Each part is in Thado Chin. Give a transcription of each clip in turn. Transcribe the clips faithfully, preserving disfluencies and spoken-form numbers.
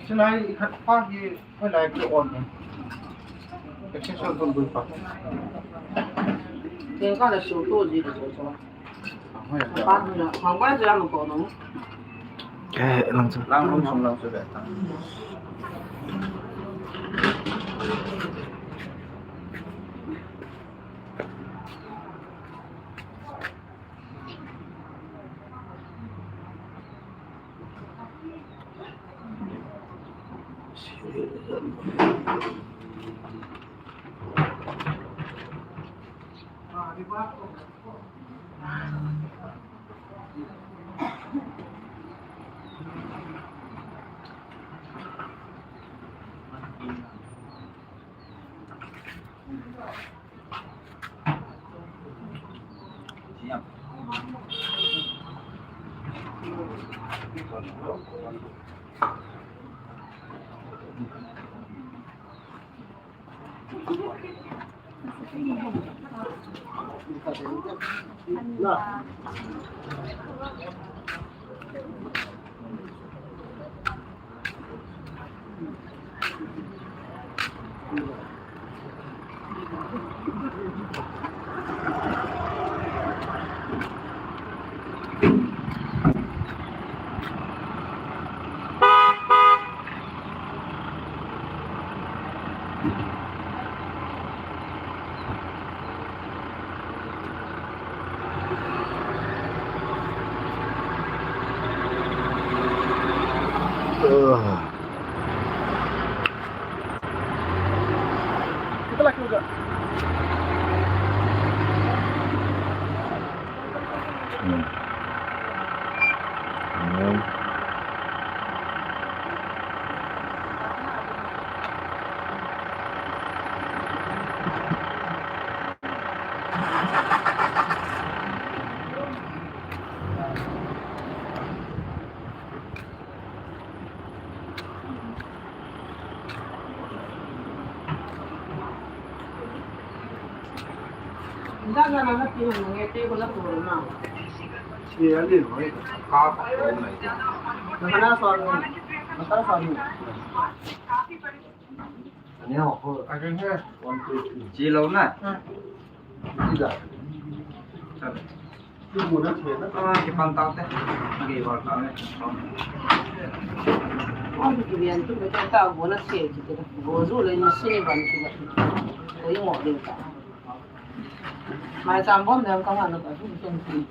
Silai khat pa hi, hoilai ki on. Exercise kon bui pa. Tengka la su to ji la so so. Hoi. Pa ni la, hang ba ja mo ko no. Eh, lang su. Lang su, lang su le. Ugh. Kita lagi juga. Hmm. Hmm. Chi lou na. Ah, kipan tau te. Kipan tau te. Oi, kipan tu, kipan tau, bona che, kipan tu. Bo ju le ni se ban kipan tu. Oi, mo de ta. Mai cham bom dem ka ma na ka tu ken tu.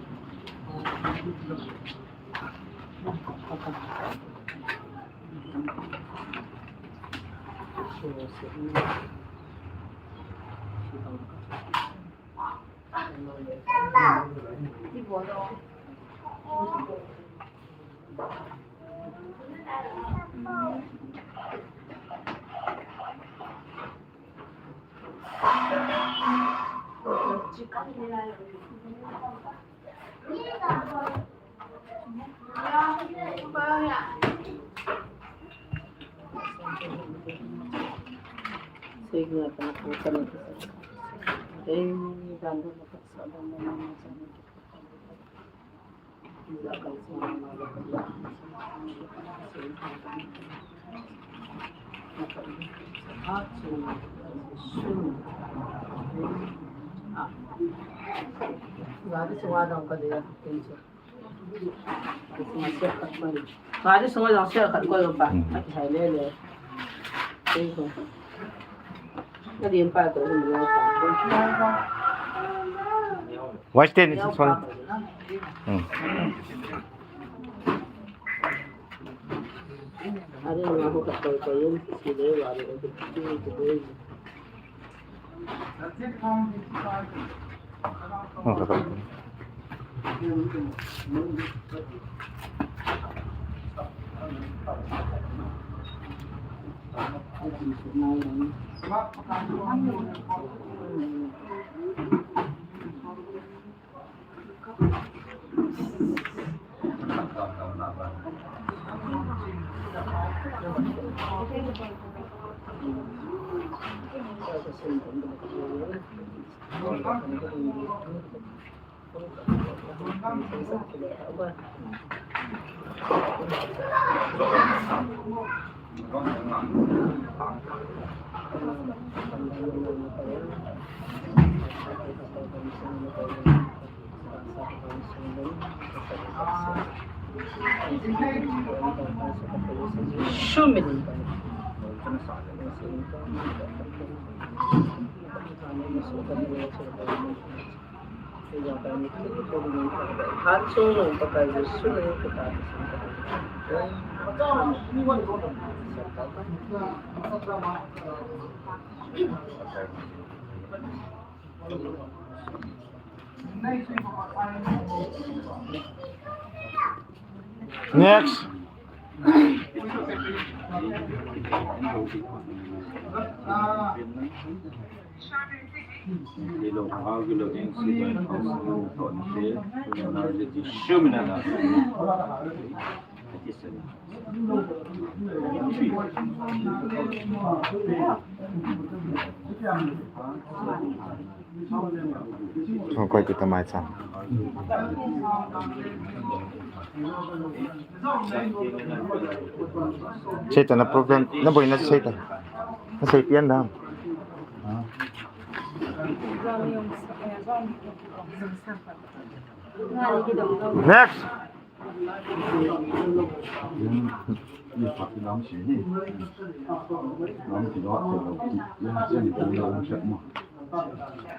Gari sunga jong ka dei a, thank you. Gari sunga jong share khat koi pa. Hmm. Akihai lele. Thank you. Ka dei pa to, ni pa. Watch ten, this one. Hmm. Are nga ho khat koi koi yun, si le wa le. Next. Koi kita mai cha. Sei ta na program, na boi na sei ta. Na sei pian da. Next.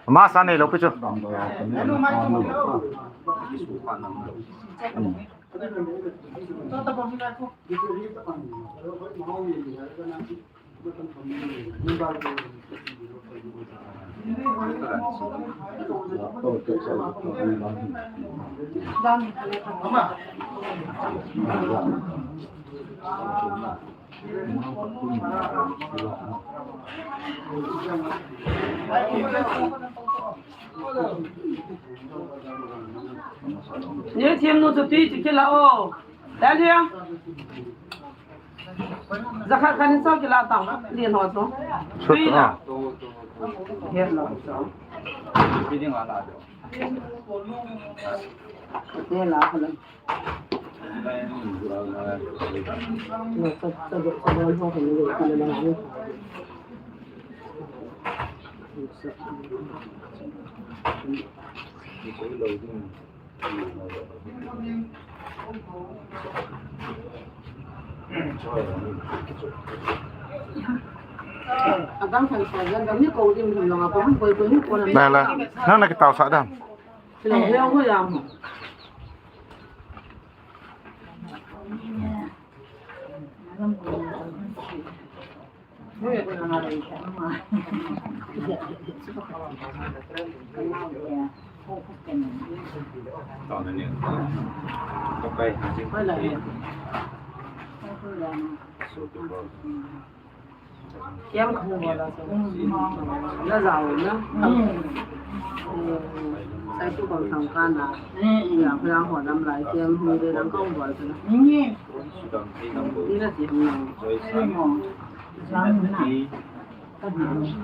Masa nei lou pi chu. Ni thiam nu chu tui chu kila o. Dahlia. Zakhat khat in sao kila tang. Lien ho chu. Sut tui la. Hian lo chu. Hian la khala. Nala, nang na kitao sa dam. Kiam kho wala so. Na jao na. Sai tu kong thang ka na. Ya, ya ho lam lai kiam hung de lang kong bol na. Ni na ti hung na. Amen.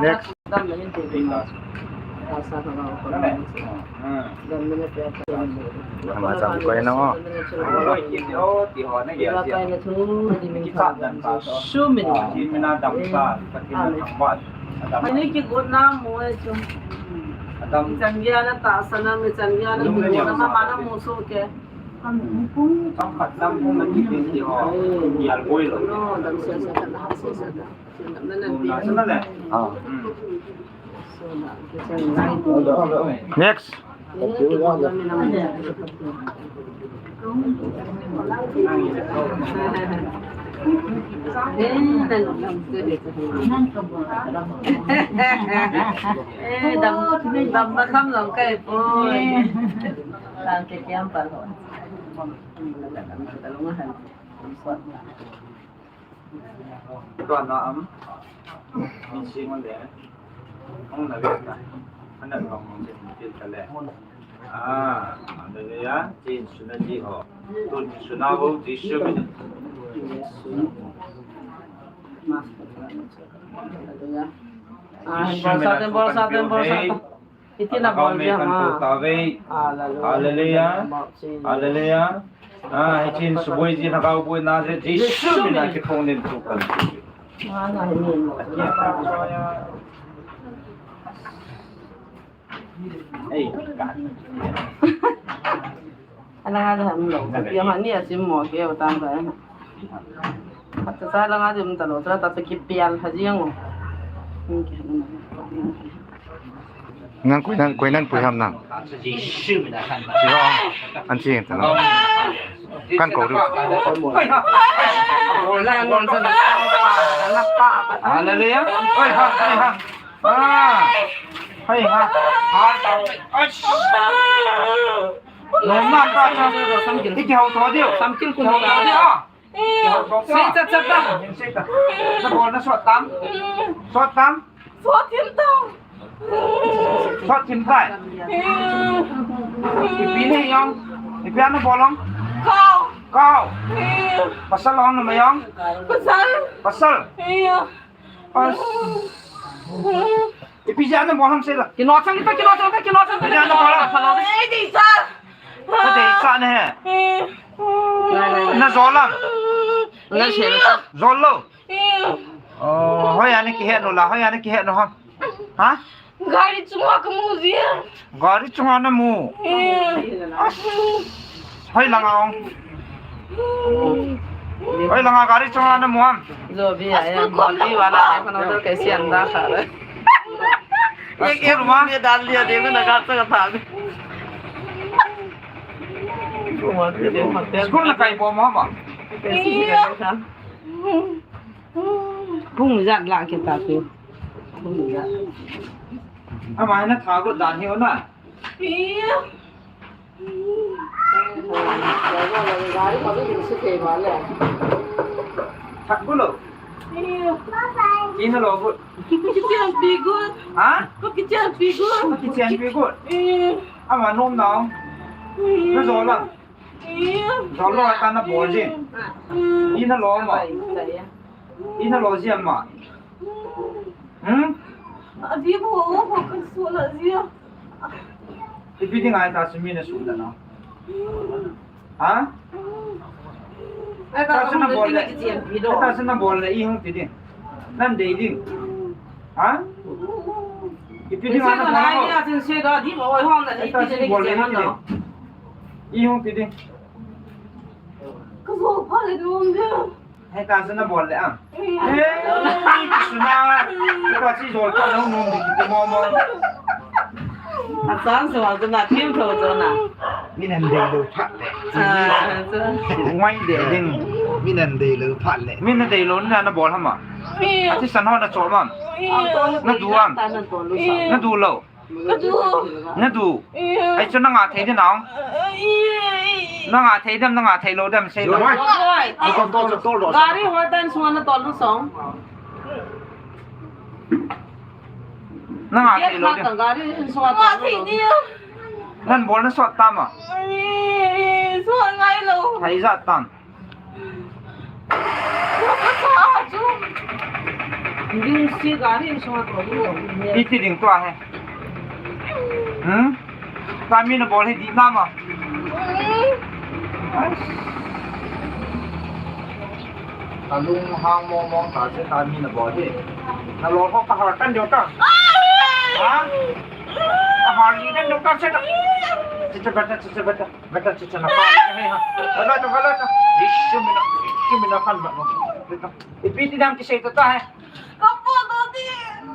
Next. Ama chang koi na o. Ani ki good na mo e chu. Adam. Chan gya na ta sana mi chan gya na mo na ma na mo so ke. Tam khat tam kong na ki tin ti ho. Yal boi lo. Ah. Next. Eh, dam, dam ba kham long kai poi. Tang ke kiam pa ho. Tua na am. Min sing on le. Hong na ve ta. Ana long hong se min til ta le. Ah, hallelujah. Chin suna ji ho. Tun suna ho ji su min. Ah, bol sa ten, bol sa ten, bol sa ten. Iti na bol dia ma. Hallelujah. Hallelujah. Ah, hichin suboi ji na kau boi na je Jesu min a kithong din tu kan. Ei, kan. Ala nga ham lo. Pia ma ni asim mo ke o tam ka. Hatta sa la nga dim ta lo, sa ta ki pial ha jing o. Nang koi nan, koi nan pui ham nang. Siro, an chi ta lo. Kan ko ru. Hallelujah. Oi ha, oi ha. Ah. Hai ha. Nom nam ta cha. Iki hau to diu. Samkil kun ta diu. Sei ta cha ta. Sei ta. Na bol na sot tam. Sot tam. Sot thim ta. Sot thim ta. Ipi ne jong. Ipi ana bol jong. Kau. Kau. Pasal jong na ma jong. Pasal. Pasal. Pas. Ipi jeh a na bol ham sei la. Kino chang ta, kino chang ta, kino chang ta, kino chang ta. Ipi jeh a na bol ham. Ka dei sa na he. Na jol lam. Na jol lou. Oh, hoi a na kihet nu la, hoi a na kihet nu ham. Ha? Gari chunga ka mu jia. Gari chunga na mu. Eh. As. Hoi langa ong. Hoi langa gari chunga na mu ham. Lo bi a ya, mo bi wala ai kono dor kaisi anda kha. Ye ke ma me dal liya, dekho na ka sa ka tha. School na kai bom ham. Kaisi ka tha. Phung jat la ke ta tu. Phung jat. Ama na tha go dan hi ona. Tha go lo. Ina lo go. Kichen pi go. Ha? Ko kichen pi go. Ko kichen pi go. Ama nom nao. Na jo la. Jol lou ata na bol jin. Ina lo ma. Ina lo jin ma. Hmm? Abi bo, bo kan so la jia. Ipi ding ai ta simi na su da na. Ha? Ai ta sina bol le. Ai ta sina bol le i hung ti ding. Nan dei ding. Ha? Ipi ding ai na bol le. Ai ta sina bol le i hung ti ding. I hung ti ding. Ka zo pha le dum de. Hei ta sina bol le am. Hei, suna. Ka si zo ka no no di ki mo mo. A sang so ka na tim tho to na. Min an dei lou phat le. Ngai de ding. Min an dei lou phat le. Min na dei lou na na bol ham a. A ti san ho na chol mam. Na du am. Na du lou. Ka du. Na du. Ai chu na nga thei de nang. Na nga thei dem, na nga thei lou dem sei na. Gari ho tan sung na tol lu song. Na nga thei lou dem. Gari sung na tol lu. Nan bol na sot tam a. Sot ngai lou. Thei jat tam. Iti ding tua he. Hmm? Tami na bol he di nama. Alung hang mong mong ta se tami na bol he. Na lo ko ka har tan jo ta. Ha? Ka har ni tan jo ta se ta. Chicha beta, chicha beta, beta chicha na pa. Beta, beta. Isu mina, isu mina kan ba. Ipi ti dang kisei ta ta he. Kapo do di.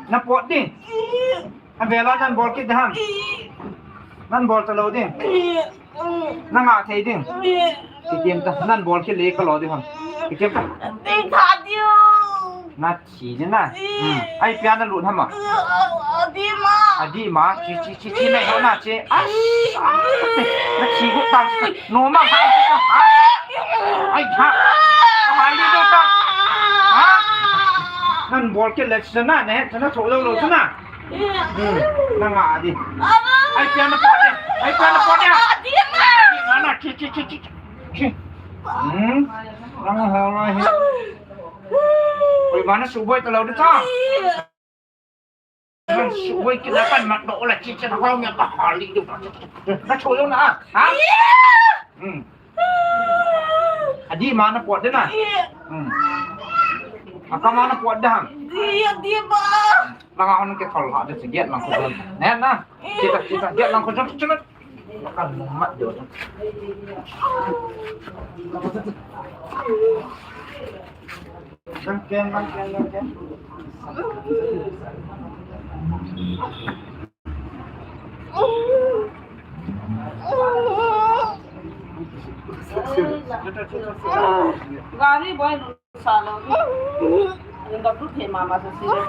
Na po di. Avela nan bol kit ding ham. Nan bol talou ding. Nanga thei ding. Kitim ta, nan bol kit le kalo ding ham. Kitim ta. Ding tha diu. Na thi ni na. Ai pia na lut ham a. Adi ma. Adi ma. Chi, chi, chi, chi na ho na chi. Ai. Na thi gu ta. No ma ha. Ai ha. Hai ni do ta. Ha? Nan bol kit le chi na ne, chi na tho lo lo chi na. Hmm, nanga di. Ai, piano po di. Ai, piano po di. Di na. Di na, na, chi, chi, chi, chi. Chi. Hmm. Nanga ha la hi. Oi, mana suboi ta lo di ta. Nan suboi kila kan mat do la chi chi na ho mi ta ha li do. Na tho lo na. Ha? Hmm. Adi ma na pot de na. Hmm. Aka ma na pot de ham. Di, di ba. Langa hon ke thol ha de se get lang ko don. Ne na. Kita, kita get lang ko don chuna. Kan mat do. Dang ken, dang ken, dang ken. Gari boy lu sa lo. Yung gabru the mama sa sila.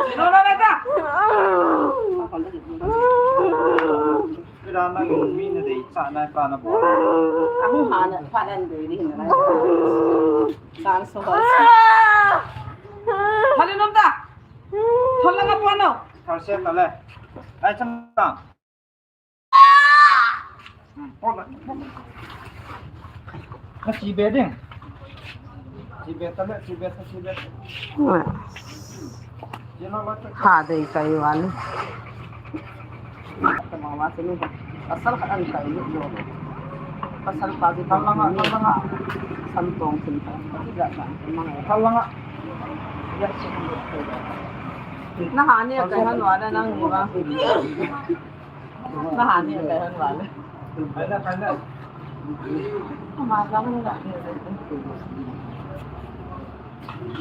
Sino na neta? Kira na mi na dei cha na pa na bo. Ahu ha na pa na dei ni na. San so ha. Hali nom ta. Thol langa puan o. Thol se ta le. Ai chang ta. Hmm, pot la. Na chi be ding. Chi be ta le, chi be ta, chi be ta. Ye na la ta. Ha dei kai wan. Tama wa sini. Asal ka an kai ni yo. Pasal pa si thol langa, thol langa. San tong sin ta. Ti ga san mang. Thol langa. Ya si. Na ha ni kai han wa na nang ni wa. Na ha ni kai han wa le. Ama la ni la.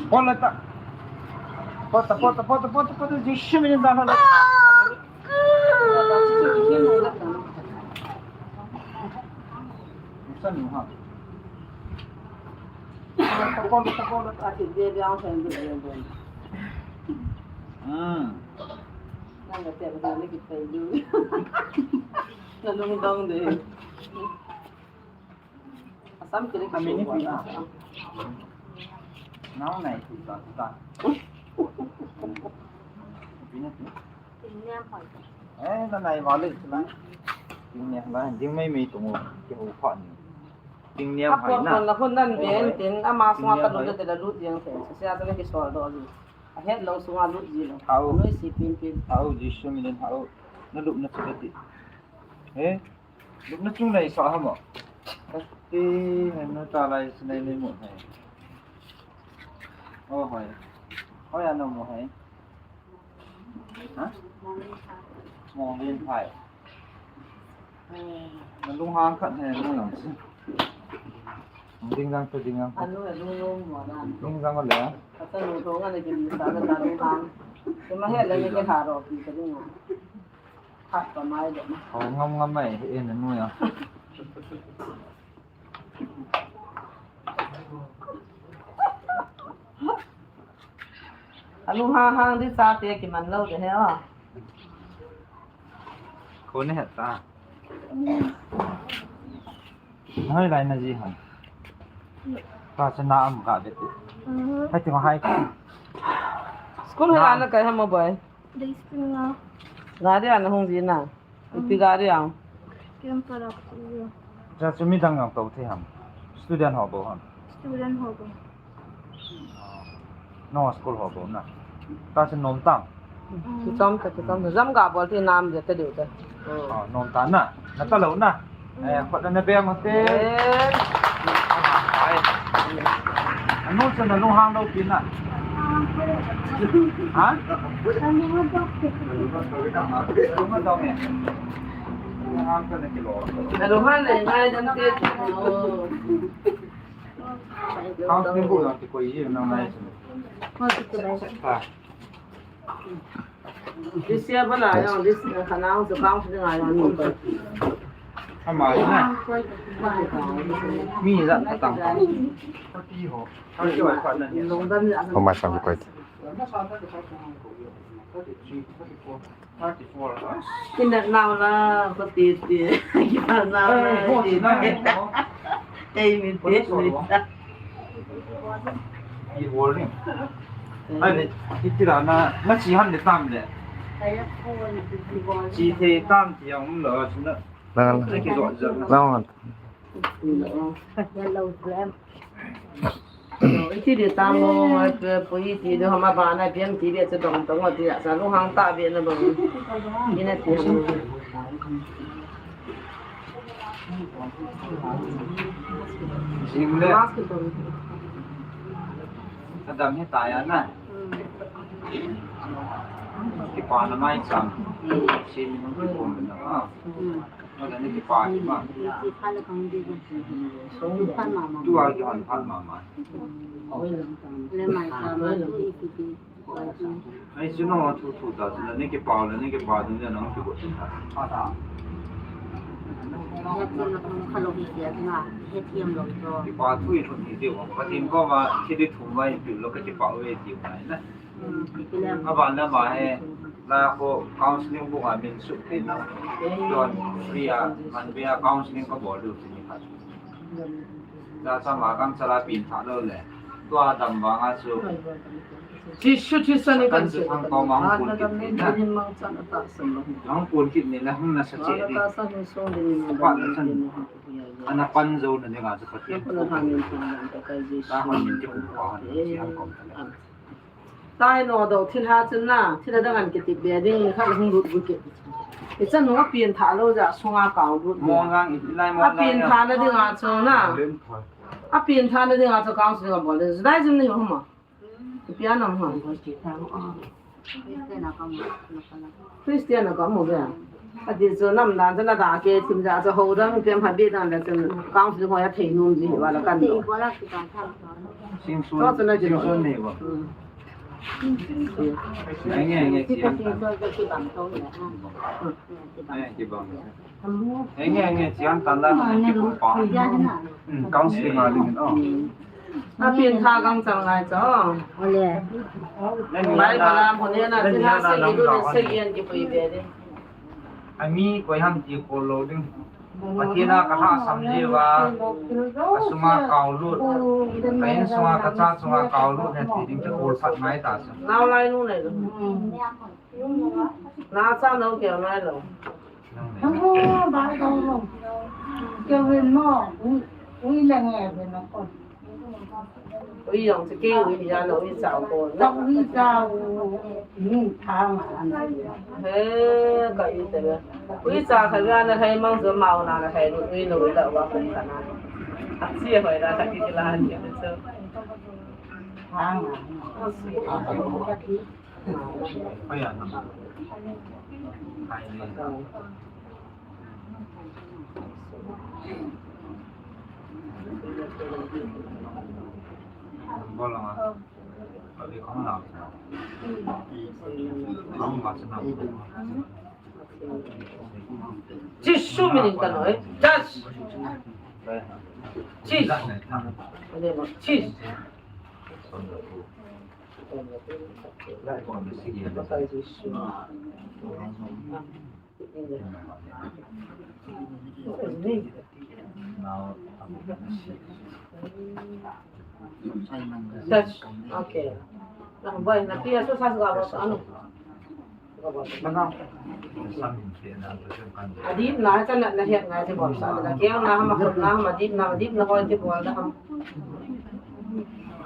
Pot la ta. Pot ta, pot ta, pot ta, pot ta, pot ta. Jisu min da na la. San ni ha. Pot ta, pot ta, pot ta. Hmm. Nang ka tia ka le ki tai lu. Na lung dong de. Asam kile ki. Ami ni pi na. Nau nai pi ta ta. Pi na pi. Tin niam phai. Eh, na nai vale chula. Tin niam la, ding mai mai tung ki ho pha ni. Tin niam phai na. Kon la kon nan ben tin ama sunga ka lu de la lu diang te. Sia ta ki sol do ji. A het lou sunga lut ji lou. Hau. Noi si pin pin. Hau, Jisu min in hau. Na lupna chu ti. Eh? Lupna chu nei sa ha mo. Ti, hen na ta lai si nei nei mo hai. Oh, hai. Hoi ano mo hai. Ha? Mo lin hai. Na lunghang khat he, na lang si. Ding dang ta, ding dang ta. Anu, anu, anu, mo na. Ding dang le. Ata nu thong ane ki sa na ta lunghang. Kima he le ni ki ha ro pi ka ding. Khat pa mai de na. Oh, ngam ngam mai he na nu ya. Alu hang hang di sa te ki man lo de he o. Ko ne he ta. Hoi lai na ji han. Ka sa na am ka de. Hai ti ma hai. School he la na kai ha mo boy. Day school nga. Gari ana hung ji na. Ipi gari ang? Kiyam para ko. Ja chu midang ang to the ham. Student ho bo ham. Student ho bo. No school ho bo na. Ta chu nom tam. Chu chom ta, chu chom ta. Jam ga bol ti nam je ta diu ta. Oh, nom ta na. Na ta lo na. Eh, khot na be ma te. Eh. Ai. Anu chu na lunghang lo pi na. Ha? Alu han le ngai dan te. Counseling bu yang ti koi ye nang nai. Ha. This year bala yang this year kana ang so counseling a yang ni. Ama na. Mi za ta tang. Pati ho. Ama sang koi. Ina nau la, ko ti ti. Ina nau la, ti ti. Ei mi ti ni. I warning. Ai, iti la na, na chi han de tam le. Chi the tam ti ang lo, na. Na, na. Na ki zo zo. Na. Iti di tamo, eh, pui ti do hama bana piam ti bia cha dong dong ti ya sa lu hang ta bia na bang. Ina ti hang. Jing le. Mask to. Adam he ta ya na. Kipa na mai cham. Sin hung kipom na. Wala ni kipa ni ma. Tua ki hon phat mama. Ai, chu no thu thu ta, chu ni kipa le ni kipa ding le nang kigo ta. Kipa thu i thu ni ti wa. Ka tin ko ma, ki di thu mai ti lo ka kipa we ti mai na. Aban le ama he, la ko counseling bu a min suk thei na. Don free a, man be a counseling ka bol diu ti ni khat. La chama kang chala pin tha lo le. Tua dam vang a chu. Jisu Krista ni kan chu thang ko ma hung kun kit ni na. Hung kun kit ni la hung na sa che di. Pa na san. Ana pan zo na ni ga chu Pathen. Ta hon min ti kum pa han siam kom ta le. Tai no do thil ha chun na, thil ha dang an kiti be ding khat hung lut gu kit. I chan hung a pian tha lo ja sunga kau lut. Mo ngang i lai mo. A pian tha na ding a chu na. A pian tha na ding a chu kau su ding a bol ding. Dai jum ni huma. I pian na huma. Christian a ka mo be. Ati chu nam dan chu na da ke thim ja chu ho dang pian pha be dan le chu kau su ding ho ya thei num ji wa la kan do. Sing sun. Sing sun ni wa. Enge, enge, chiang tan. Enge, chiang tan la, enge, kipa. Hmm, counseling a ding, oh. A pian tha kang chang ngai cho. Ole. Bai bala mo ne na, tina se ki du ne se ki an ki pui be de. Ami koi ham ti ko lo ding. Pathen a ka lhasam jeh uva, ka sunga kau lut, ka in sunga ka cha chunga kau lut hen ti ding te kol phat ngai ta chu. Nau lai nu nei lo. Na cha nau keu nai lo. Nang nei. Keu hin mo, ui, ui le nge be na kon. Ui jong chu kei ui hi ja lo, ui chao ko. Ka ui chao, ui thang a na. He, ka ui te be. Ui cha kha ga na hai mang zo mau na na hai ui lo da wa ko ka na. A chi hoi da ka ki la ni so. Thang a. Ai ya na. Ai ni. Jisu min in ka noi. Jas. Jis. Jis. Touch. Okay. Nah, boy, na pia so sa sa ba ano. Adip na, cha na, na hiat na, ti bol sa, na kiang na, ma khut na, ma dip na, ma dip na, hoi ti bol na, ham.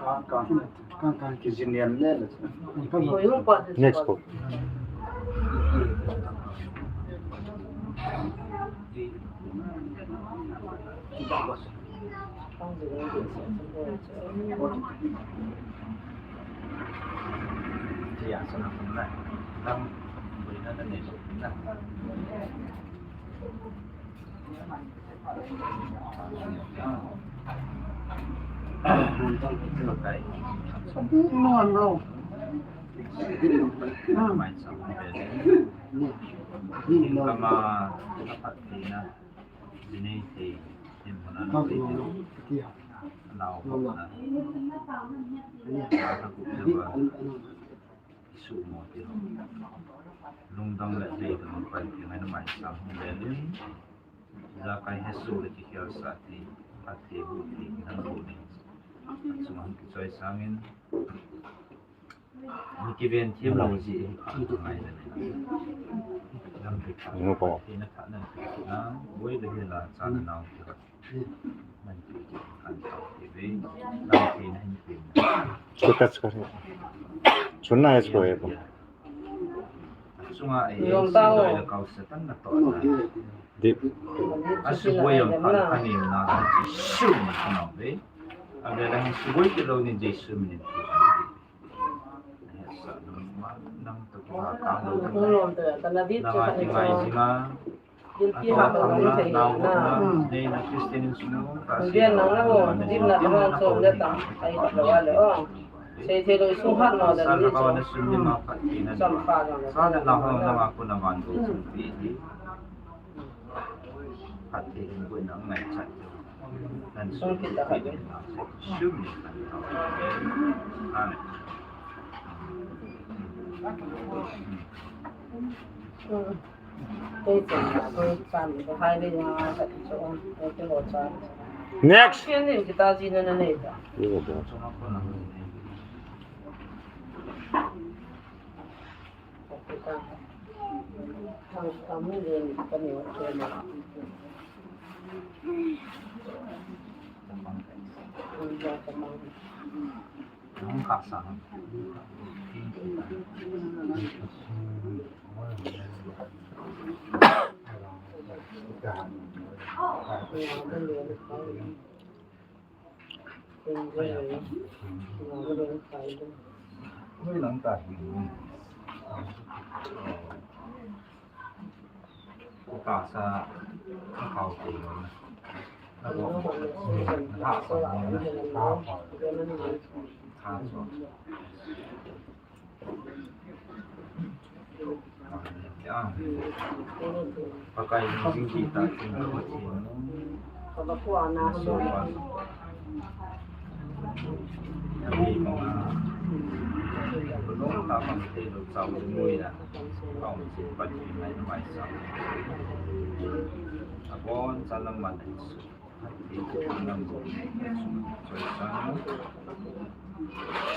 Kan, kan, kan, kan, ki jin niam le le. Next book. Ya, sana na. Lang, buena na ne, na. Lungdong le leidong pan ti ngai na mai sam hung le lin. Ijakai hesoh le kikhel sah ti, phatthei boh ti, nang boh ni. Chunga hung kichoi sangin. Ni kiven thiem lou ji, ngai le ni. Lam pi pha. Nu ko. Ti na pha na. Na, boi le la cha na nau. Chuta chuta. Chuna es ko eko. Dip. Gilpi ha lo ni thei na. Nei na Christian in sunu. Bian na na ho, dim na na ho, le ta. Ai lo wa le o. Sei thei lo su ha lo da ni. Sam pa lo. Sa na ho na ma ku na man do. Phat thei in ku na ngai chat. Nan su ki ta ha. Sum ni. Amen. Next.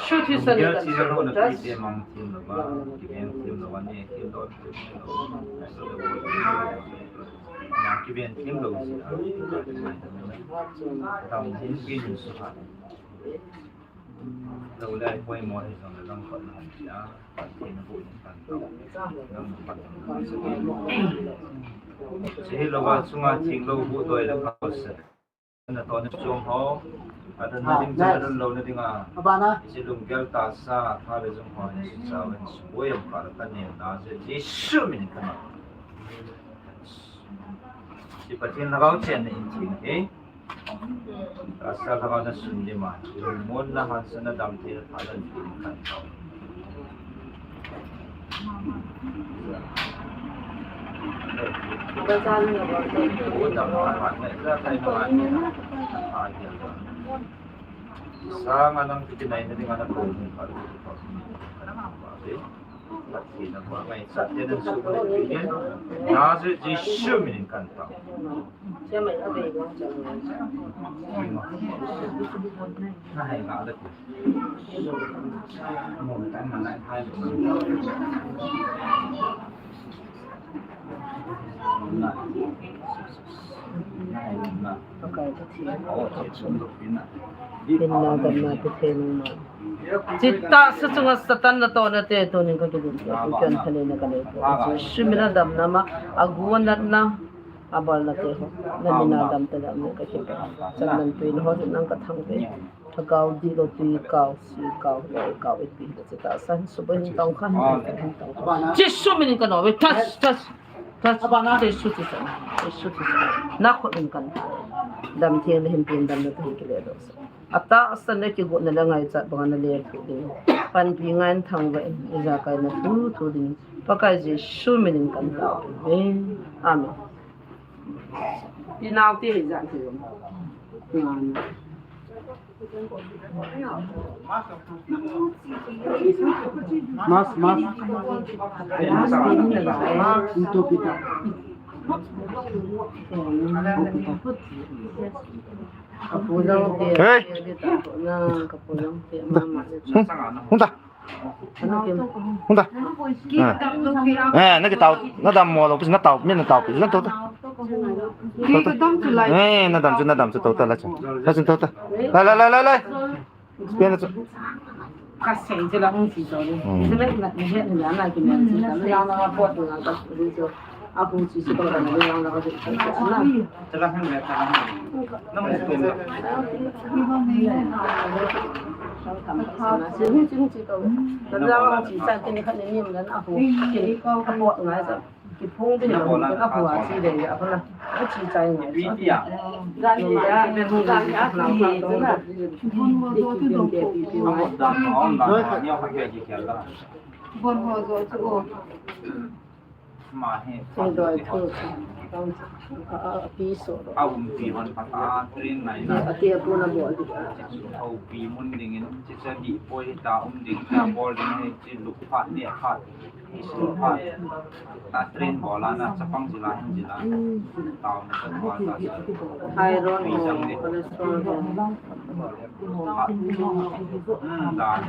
Shuthi sani ka shuthi. Chihilo va chunga thing lo bu doi le kau se. Na to ni chung ho. Adon na ding, adon lo na ding a. Abana. Isi lunggel tah sa, tha le jung ho ni sa wen su boi am ka la ka ne na je Jesu min ka na. Si Pathen lhagao chen na in thing, eh? Pastor lhagao na sun di ma. Mun na han sa na dam thei na pha na thei na kan tau. Ka sa na ba. Ko dam ma ma na sa kai ma ma. Sa nga nang ti nai na di nga na ko ni pa. Pathen a vannoi chaten an sumil peh in, Nazareth Jesu min in kan tao. Na hai ngah le. Mo tan man lai hai. Na hai ngah. Hinna damna pe thei nangma. Chitah sa chunga Satan natohna te tunin kakidin, kakipeh in phalna kanei. Jesu min a damna ma, agu anatna, abolna te ho. Na min a dam ta dam in kakipeh. Chamna peh in ho, nang kathangvah e. Kau di lo tui kau si kau lo kau ipi lo che ta san su bo hin tong khan hin tong khan. Jesu min in ka no ve tas tas tas. Jesu ti san. Jesu ti san. Na khut in kan. Dam thiang le hin tin dam na tu ki le do sa. Ata san le ki gu na le ngai chat bang na le thu ding. Panpi ngai thang ve in ijakai na thu thu ding. Pakai Jesu min in kan ta ve. Amen. Ti nau ti hi jan ti. Ngan. Mas, mas. Mas, mas. Itu kita. Hey. Hung ta. Hung ta. Eh, na kitao, na dam mo lo, na tao, mi na tao, na tao ta. Tao ta. Eh, na dam chu, na dam chu, tao ta la chu. La chu, tao ta. Lai, lai, lai, lai, lai. Pen na chu. Ka sei chu la hung si chu. Hmm. Chu la na, na he na na ki na si ta. La na pot na ka si chu. A hung si si ko na la na ka si. Chu la hung le ta la hung. Na mo ko la. Bon ho jo chu o. Ma he. Sing doi thu, a, a, pi so. A umpi hon phat a, train nai na. A ti a pu na bol di a. A umpi mun ding in, chi cha di poi ta um ding, ta bol ding he, chi lu phat ni phat. Hi so phat. Ta train bol a na, chapang jila hin jila. Tao na sa bol ta sa. Iron ho, cholesterol ho. Hmm, da ni.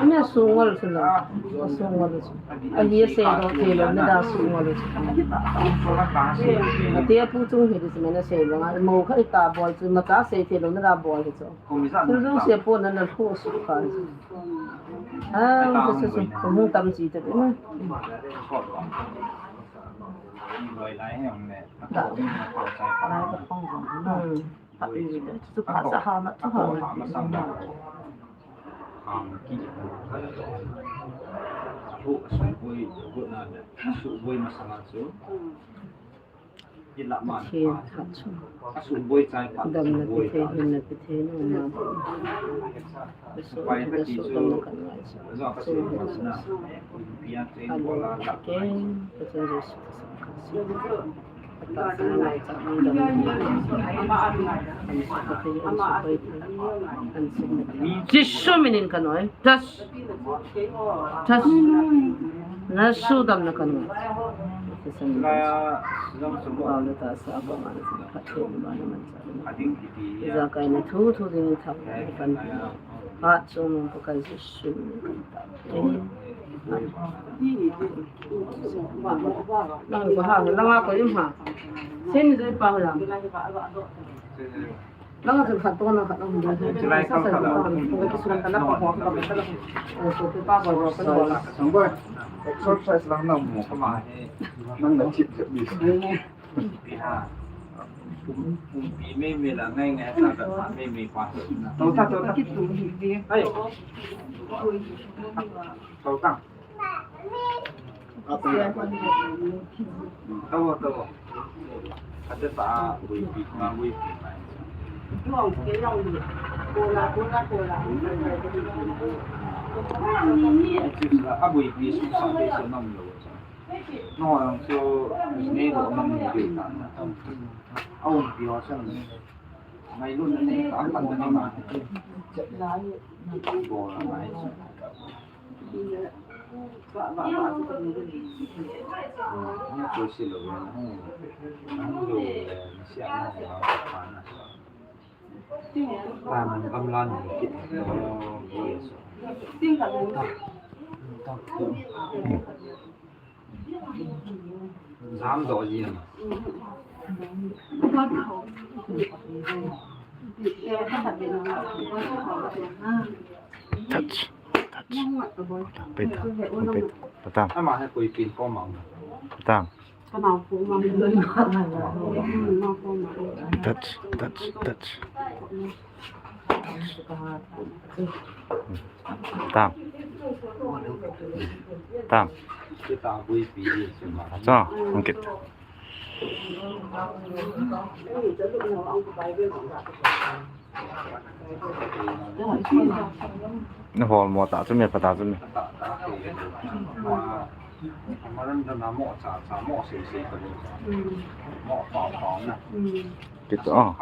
Ami asungol chu na, asungol chu. Ahi asei doh thei lou, na da asungol chu. Ati a pu chung hi di chu, na sei lou nga, mo kha ita bol chu, ma cha sei thei lou, na da bol hi chu. Chu jong sei po na na khu su kha. Ah, chu chu chu, hung tam chi ta na. Da. Hmm. Chu pha sa ha na chu ha. Pathen khat chu. Damna pe thei, hinna pe thei, na ma. Ka so, ka so, damna kan ngai chu. So, Hallelujah. Pathen Jesu. Jesu minin ka noi. Das. Das. Na su damna ka noi. Ijakai na thu thu ding thang. Ipan. Hat sung nung Pakai Jesu minin ka noi. Lang ko ha, lang ko yung ha. Sen ni pa lang. Lang ko khat to na khat lang. Sa sa ko ko sunan kana pa ko ko. So pa ko ko ko. Exercise lang na mo kama. Nang na chip chip ni. Pi ha. Pi me me la ngai ngai sa ka me me pa. To ta to ta. Hai. To ta. Tawa, tawa. Ate ta, wui pi, ma wui pi, ma. A wui pi, su sa, su nam lo. No, ang su, ne lo, nam ni de ta. A wui pi, wa sa ni. Ngai lo, ne, ta, ta, ne, ma. Bo, ma. Jam do ji na. Touch. Touch. Peta, peta, patam. Ama he koi pin ko ma. Patam. Touch, touch, touch. Tam. Tam. Cho, ang kit. Na hol mo ta chu me pa ta chu me. Kit to, ah.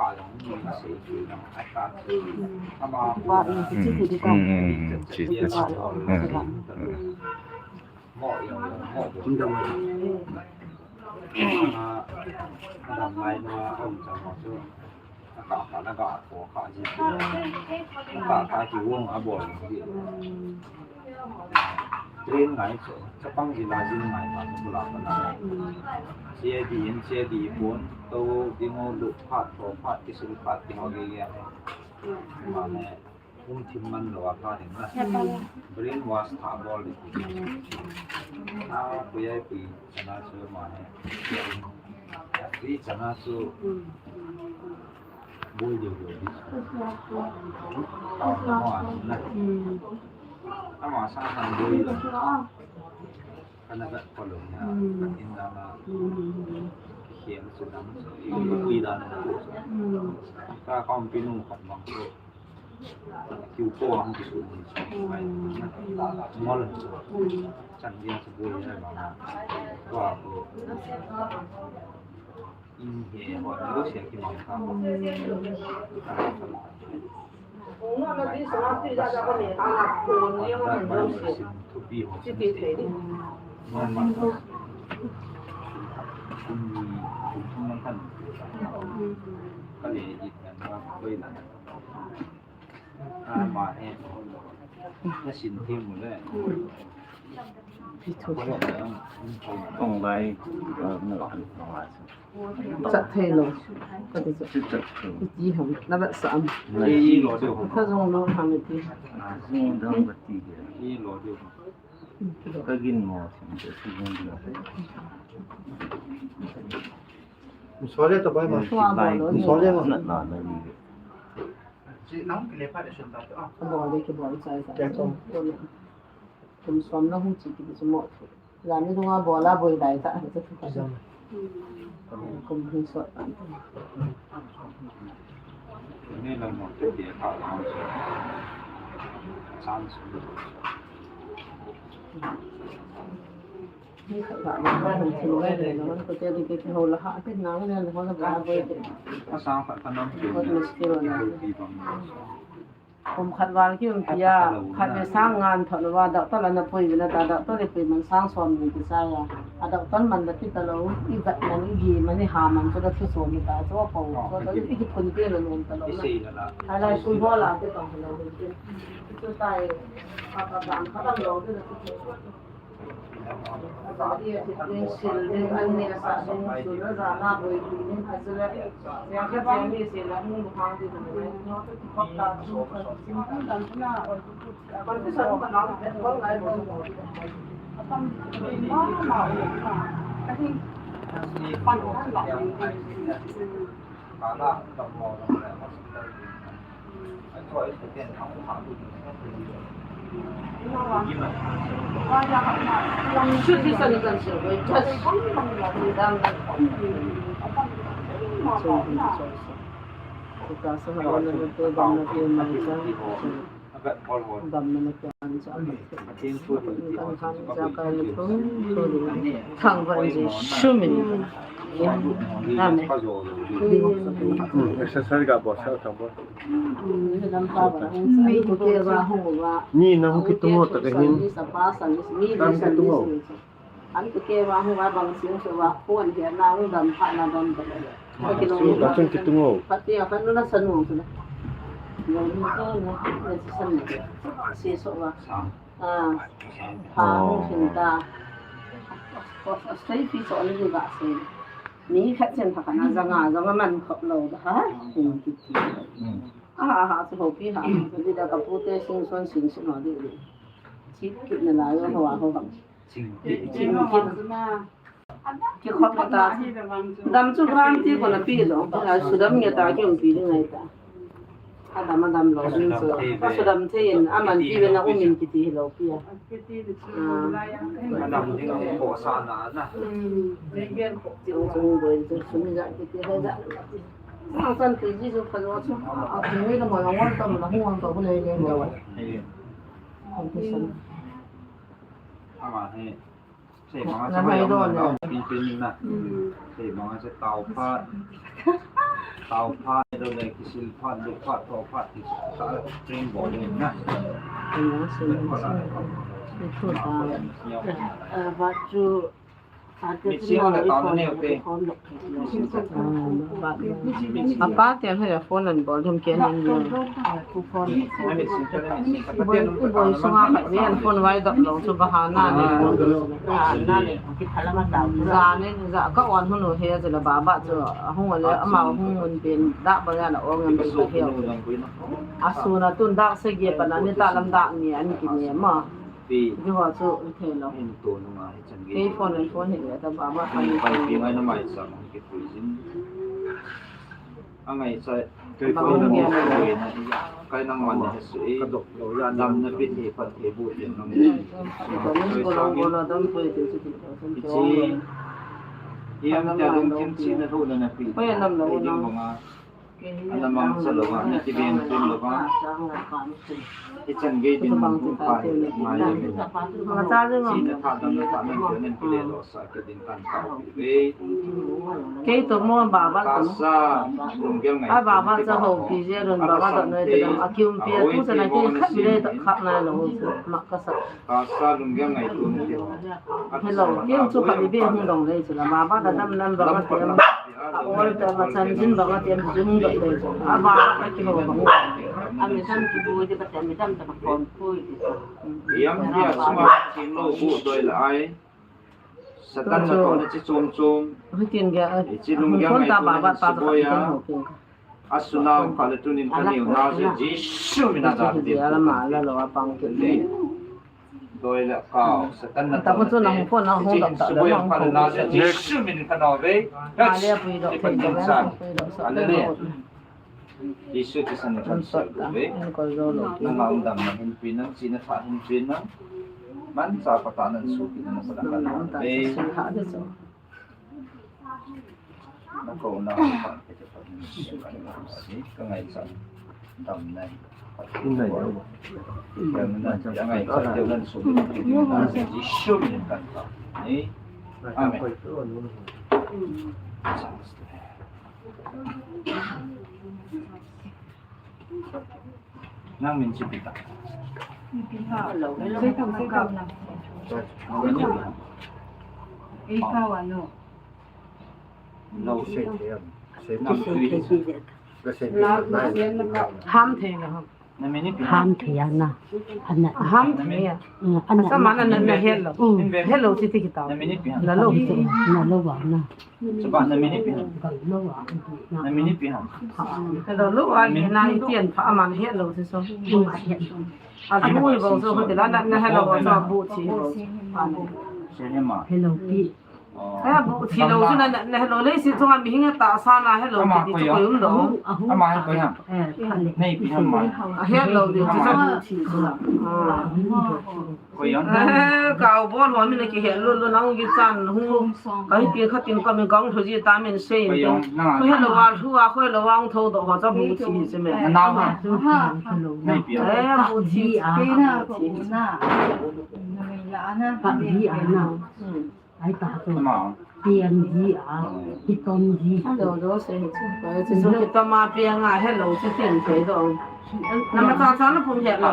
Mm, mm, mm, mm. Chi, chi, chi. Mm, mm, mm. Train ngai chu, chapang jila jin ngai ta chu bula pa na. C I D in, C I D pon, to ding o lu phat, to phat, kisil phat, ding o le ya. Ma ne, um thim man lo a pha ding na. Brain wash tha bol ding. A, pui ai pui, chana chu ma ne. Ri chana chu. Boi deu deu di. Tao na mo a na. Ama sa han boi la. Kana gat ko lo na. Ka in da na. Khem su dam su. I boi da na. Ka kom pinu khat mang su. Kiu ko ang ki su ni. Ngol. Chan dia su boi na ma. Ko ko. Pi thu. Kong lai, uh, no, kong lai. Chat thei lo. Ka ti chu. Chat thei. Iti ham, na vet sa am. Ka jong lo ham iti. Jong dang ka ti. Ka gin mo, ka gin mo. Sole to bai ma. Sole ma. Na, na, na, ni. Chi nang kile pha de sun ta to. Ka bol de, ka bol chai ta. Kum som na hung chi kiti chu mo. Jani dunga bola boi dai ta. Kum hung sot ta. Ni lang mo te dia ka lang. Chance. Ni khat khat na ka hung thil ngai le na, ko te di ke ho la ha, ke na ngai le ho la ba boi ke. Asang khat ka nam ke. Ko muskil na. Kum khat val ki um tia, khat le sang ngan thot na va, doctor la na pui na ta, doctor le pui man sang som ni ki sa ya. A doctor man la ki ta lo, i vat man, i gi man, i ha man, so da thu som ni ta, so ko, so da i ki phun te lo nom ta lo na. Ai lai sui ho la ke tong lo ke. Chu tai, ka, ka, ka, ka, ka, ka, Exercise ga bo sa ta bo. Ni na hung kitung o ta ka hin. Tam kitung o. An tu ke wa hu wa bang sing so wa phone he na u dam pha na dam ta. Ka chung kitung o. Pati a kan na sanu so na. Yo ni ko na na san na. Si so wa. Ah. Ha hu sin ta. Ko stay fi so ni ga se. Ni khat chen pha kana janga janga man khop lo da ha. Ni ki. Ah, ha so pi ha. Ni da ka pu te sing son sing sing no di. Chip kit na lai ho ho. Chip kit. Kikhop ta. Dam chu guarantee kona pe lou. Sudam nge ta kiumpi ding ngai ta. Adam adam lou ding chu. Ka sudam thei in aman pi ve na umin kiti hilou pi a. Adam ding ko sa na na. Chung chung boi chu sum ja kiti ha ja. Ang san ti ji chu ka lo chu. A ti ni na ma la wan ta ma la hu wan ta bu le le lo. Ama he. Sei manga sa mai dong na. Pin pin na. Sei manga sa tau pha. Tau pha do le kisil pha, du pha, to pha ti sa train bo le na. Ina sei manga sa. Itu ta. Ba chu. Apa tiang he phone an bol thum ke ning yo. Boi, boi sunga khat ve an phone vai dap lo chu bahana ne phone lo. Za ne, za ka on hun he chu la baba chu ahung le ama hung mun pen da ba ya la ong an ti he. Asuna tun dak se ge pa na ni ta lam dak ni an ki ne ma. Ti. Di ho chu thei lo. Hin to nunga hi chan ge. Kei phone, phone hi le ta ba ba. Hin pan pi ngai na mai sa ma ki pui jin. A ngai sa. Kei phone na mo ko na ya. Kai nang man na su e. Ka dok lo ya. Dam na pi the pan the bu te nang. Ko lo ko lo dam ko te chu ti ko san cho. Ichi. Yam ta dong kin chi na lo na na pi. Ko ya nam lo na. Ana mang sa lou va, ana ti ben tum lou va. I chan gei din mun hu pa hi ngai ya min. Chi na tha dam na tha nan pi nan pi le lo sa ke din kan ka pi ve. Kei to mo ba ba to. Ka sa lung gel ngai. A ba ba sa ho pi je ron ba ba to ne de a kium pi a tu sa na ke khat le to khat na lo ma ka sa. Ka sa lung gel ngai tu ni. Hello, kei chu khat i be hung dong le chu la ba ba da dam nan ba ma te. A ol te ma chan jin ba ma te jin dong le chu. A ba ka ki ho ba. A mi dam ki bu de ba te mi dam ta ba kon pui. Yam dia suma kin lo bu doi la ai. Satan na ko na chi chom chom. Hu tin ga. Chi lung gel ngai ta ba ba ta ta. Asunam kha le tunin ka neo na je Jesu min a dam tin. Ala ma la lo a pang ke. Doi le kau, Satan na ta ko chu na hung phone na hung dam ta le hung phone na je Jesu min ka no ve. Ale a pui do. Hallelujah. Jesu Christa na kan sa do ve. Nang a um dam na hin pi nang, chi na tha hin pi nang. Man sa pa ta nan su pi nang sa da kan ve. Na ko na ka ngai sa dam nai. Ka ngai sa dam nan su. Jesu min kan ta. Amen. Nang min chu pi ta. Pi ha. Hello. Hello. Hello. Hello. Lo se thei am. Se nam tui. Ham thei na ham. Na min ipi ham? Ham thei a na. Ana. Ham thei a. Ana. Sa ma na na hello. Hello ti ti kita. Na min ipi ham? Na lo. Na lo wa na. Saba na min ipi ham? Ka lo wa. Na min ipi ham? Hello, lo wa na i tian pha man hello ti so. A bu bo so ko ti la na hello so bu ti. Se he ma. Hello pi. Aya bu thi lo chu na, na hello le si chunga mi hing ta sa na hello ti ti chu koi um lo. Ama hai koi ham? Nei pi ham ma. A hello de chu sa bu thi chu la. Koi yong? Eh, kau bol ho mi na ki hello lo nang ki chan hu. Kai pi kha tin ka mi kong thu ji ta min sei. Koi yong? Koi hello wa thu a koi lo wang tho do ho cha bu thi si me. Na ha. Nei pi. Eh, bu thi a. Pi na ko na. Na me la na. Pa di a na. Ai ta to. Ama. Piang ji a, hitom ji. Hello, do se. Su ki toma piang a, hello, se tin ke do. Na ma cha cha na pum hello.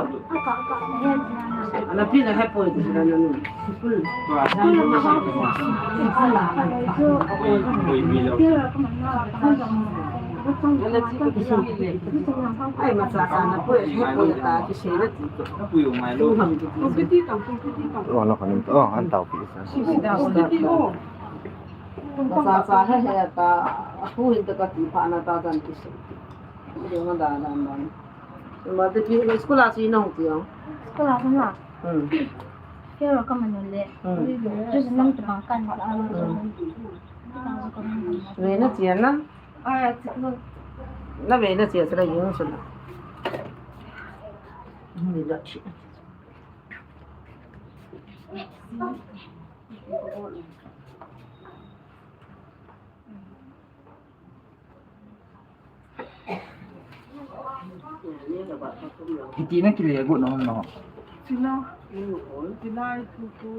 Ana pi na he poi ti na na. Ai ma cha cha na poi he poi ta ki se na ti. Ka pui o mai lo. Ku ki ti tang, ku ki ti tang. Oh, no, kan. Oh, an tau pi. Cha cha he he ta, a hu hin ta ka ti pha na ta kan ti se. Ding ma da na ma. Ma te pi school a si nong ti ong. School a na. Hmm. Kero ka manu le. Hmm. Just nang tu bang kan sa. Hmm. Ve na chia na. Ah, chia na. Na ve na chia sa la yung sa la. Ni la chia. Hiti na kile gu na hon na. Sila. Sila itu tu.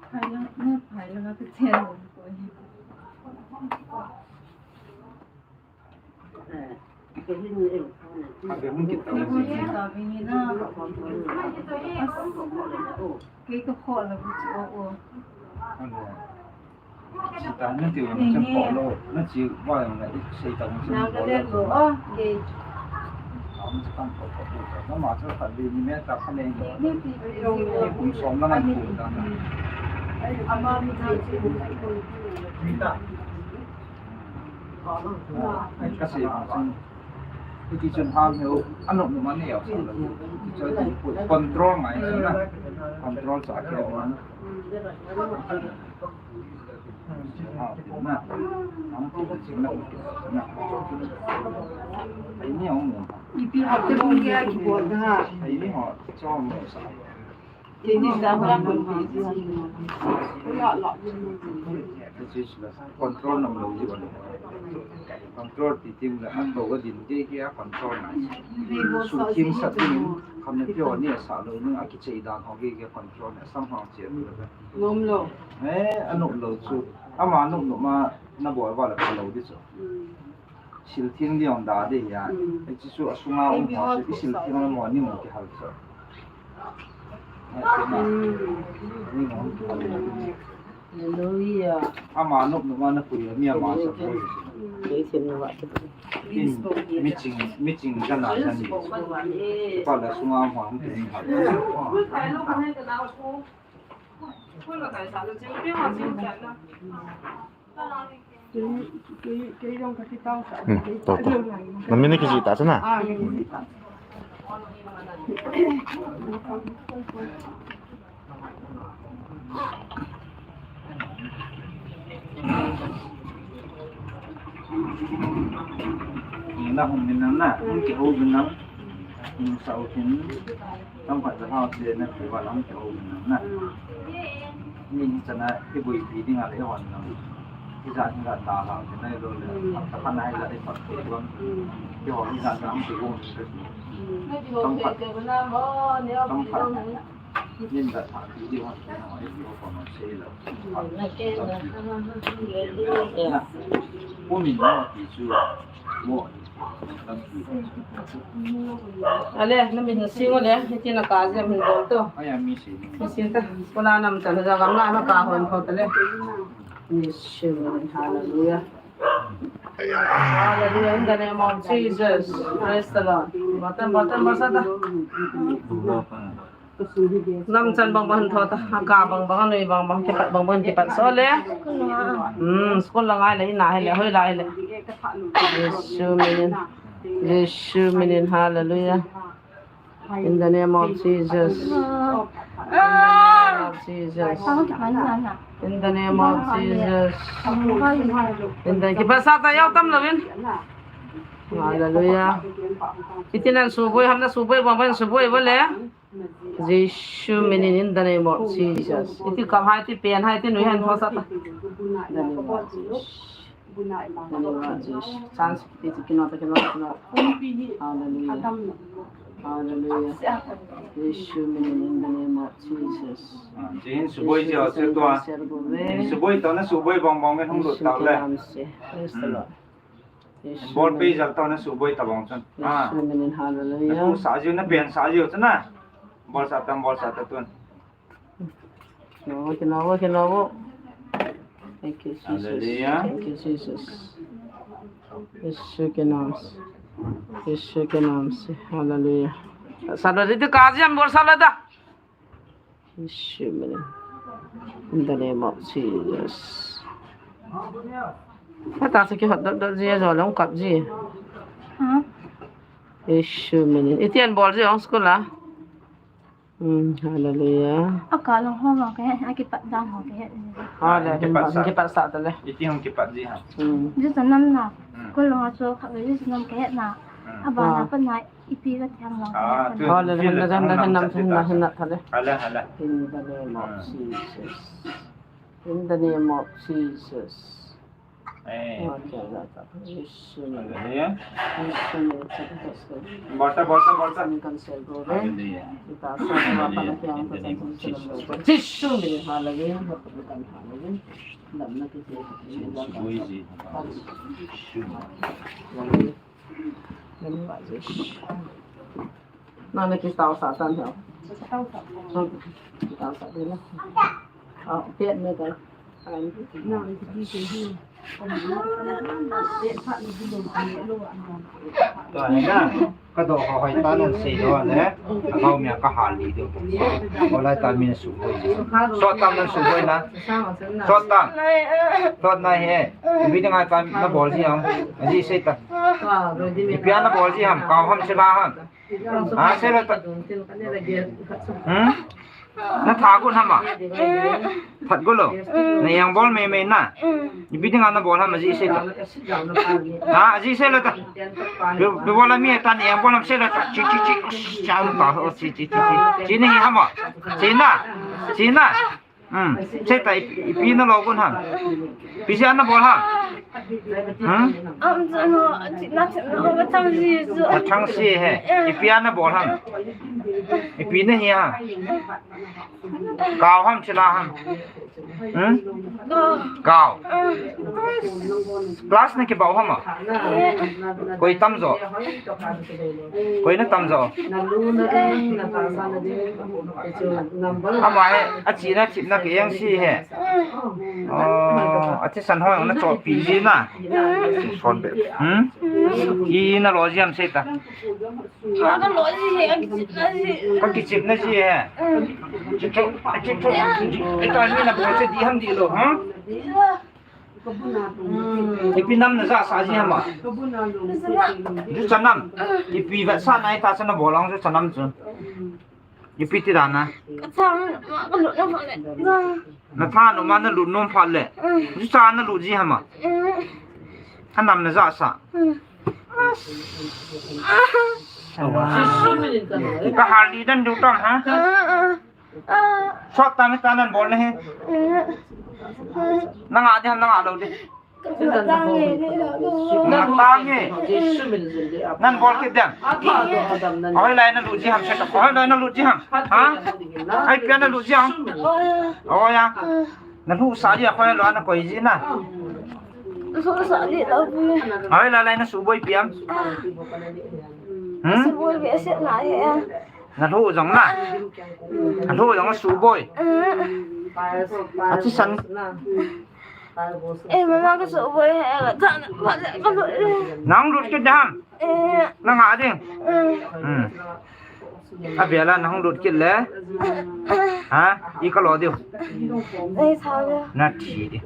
Hai lang, hai lang ka chen. Kei ka kho la bu chu o o. Ano. Sita na ti wa na chen ko lo, na chi wa na i sei ta na chen ko lo. O, kei. Am sa kan ko ko ko. Na ma sa ka di ni me ta ka ne. Ni ti. Ni kum som na na ku ta na. Ama mi na chi. Ni ta. Kasi, hiti chun ham heu, anop nop a nei a sa lo. Hiti chun control ngai na. Control sa ke na. Ha, na. Ham ti chun na. Na. Ai ni ong. Ipi ha te bung ke ki bol da. Ai ni ho, cho mo sa. Control nam lo ji bang. Control ti ting la an bo ga din de ki a control na. Su kim sa ting kam ne pyo ni sa lo ni a ki chei dan ho ki control na sam hang che lo. Nom lo. Eh, anop lo chu. Ama nop nop ma na bol va la ka lo di chu. Sil thing di ong da de ya. Mm. Ai chi chu a sunga um ha chu i sil thing na mo ni mo ki hal chu. Mm. Ni mo ki hal. Hallelujah. Ama nop nop ma na pui mi ama sa ko. Mm. Kei thim na ba. In, mi ching, mi ching ka na sa ni. Pa la sunga um ha um ki ni hal. Hmm, to, to. Na min ni kijih ta chu na. Na hung min na, hung kihou min na, hung sao min. Tam khat ja hao se na, kei va lam kei o na. Ni ni chana, i bui pi ding a le hon na. I ja ni ga ta la, ke na lo le. Ta pa na i ja i pa ke lo. Ke ho i ja na ke lo. Tam khat. Tam khat. Nin da ta pi ding hon na, i ko ko no se lo. U min na pi chu. Mo. Ale, na min sing u le, hiti na ka jia min bol to. Aya, mi sing. Mi sing ta. Kona nam ta na ja gam la na ka hon ho ta le. Ni sing, hallelujah. Hallelujah, in the name of Jesus. Praise the Lord. Batan, batan, basa ta. Nam chan bang bang tho ta, a ka bang bang, a nui bang bang, kipat bang bang, kipat so le. Hmm, school la ngai le, ina he le, hoi la he le. Jesu minin. Jesu minin, hallelujah. In the name of Jesus. In the name of Jesus. In the name of Jesus. In the, kipat sa ta yau tam lo in. Hallelujah. Iti nan suboi, ham na suboi, bang bang suboi, bole. Jesu minin, in the name of Jesus. Iti kam hai, iti pen hai, iti nui hai, tho sa ta. In the name of Jesus. In the name of Jesus. Chance, iti, iti, kino ta, kino ta, kino ta. Hallelujah. Hallelujah. Jesu minin, in the name of Jesus. Ah, jin suboi ji, se tua. Suboi to na, suboi bang bang, hung lut ta le. Praise the Lord. Ball pe jal tau na suboi tabang chun. Ah. Jesu minin, hallelujah. Na sa jiu, na pen sa jiu chun na. Ball sa tam, ball sa ta tun. No, kino, kino. Thank you, Jesus. Hallelujah. Thank you, Jesus. Jesu ke naam se. Jesu ke naam se. Hallelujah. Sa lo di tu ka jiam ball sa lo da. Jesu minin. In the name of Jesus. Hata sa ki hot dot dot ji a jo long kap ji. Hmm? Jesu min in. Iti an bol ji ong school a. Hmm, hallelujah. Aka long ho ma ke, a kipat dan ho ke. Hallelujah. Kipat sa. Kipat sa ta le. Iti hung kipat ji ha. Hmm. Ji sa nam na. Hmm. Ko long a so kha ji sa nam ke na. Hmm. Aba na pa na ipi ka thiang long. Ah, ke. Hallelujah. Hin na, hin na, hin na, hin na ta le. Hala, hala. In the name of Jesus. In the name of Jesus. Eh. Hallelujah. Bolta, bolta, bolta. Hallelujah. Hallelujah. Jisu min. Hallelujah. Hallelujah. Nana kitao Satan ho. Kitao Satan na. Ah, pet me ta. Tua hi na, ka do ho hoi ta nan sei do le. Ka hau mi a ka hal li do. Ko lai ta min suboi. So tam nan suboi na. So tam. So na he. Ipi dinga ta na bol ji ham. Aji sei ta. Ipi a na bol ji ham, kau ham, sila ham. Ha, sei lo ta. Hmm? Na tha gon ham a? Phat go lo. Na eng bol mei mei na. Ipi dinga na bol ham, aji sei ta. Ha, aji sei lo ta. Ipi, ipi bol a mi ta na eng bol ham, sei lo ta. Chi, chi, chi. Cham ta ho, chi, chi, chi, chi. Chi ni ham a? Chi na. Chi na. Hmm. Sei ta, ipi, ipi na lo gon ham. Ipi sei na bol ham. Hmm? Am, chano, china, chano, ba chang si, so. Ba chang si he. Eh. Ipi na bol ham. Ipi na hi ham. Kau ham, sila ham. Hmm? Kau. Kau. Eh. Class na kibau ham a? Eh. Koi tam jo. Koi na tam jo. Ama he, a china thipna ke yang si he. Oh, a thisan ho na chopi ji na. Son be. Hmm? I na lo ji ham sei ta. Ka kichipna ji he. Ita ni na bol se di ham di lo, ha? Ipi nam na ja sa ji ham a? Ju cha nam. Ipi vet sa nai ta cha na bol ong ju cha nam chu. Ipi ti dan a? Na tha nu ma na lut nom phat le. Ju cha na lut ji ham a? A nam na ja sa. Ka hal li dan du tam ha? Sot ta mi ta nan bol na he. Na nga di ham, na nga lo di. Na ta nge. Nan bol kit dem. Ahoi lai na lut ji ham, se ta. Ahoi lai na lut ji ham. Ha? Ai pia na lut ji ham. Oh ya. Na lut sa ji, ahoi lo na koi ji na. Ahoi lai lai na suboi piam. Hmm? Suboi pi se na he. Na lut jong na. Na lut jong suboi. A thisan. Eh, mama ka suboi he, ka tha na, ka lut. Nang lut kit dem. Eh. Na nga ding. Eh. Hmm. A bia la nang lut kit le. Ha? I ka lo diu. Eh, tha le. Na thi di.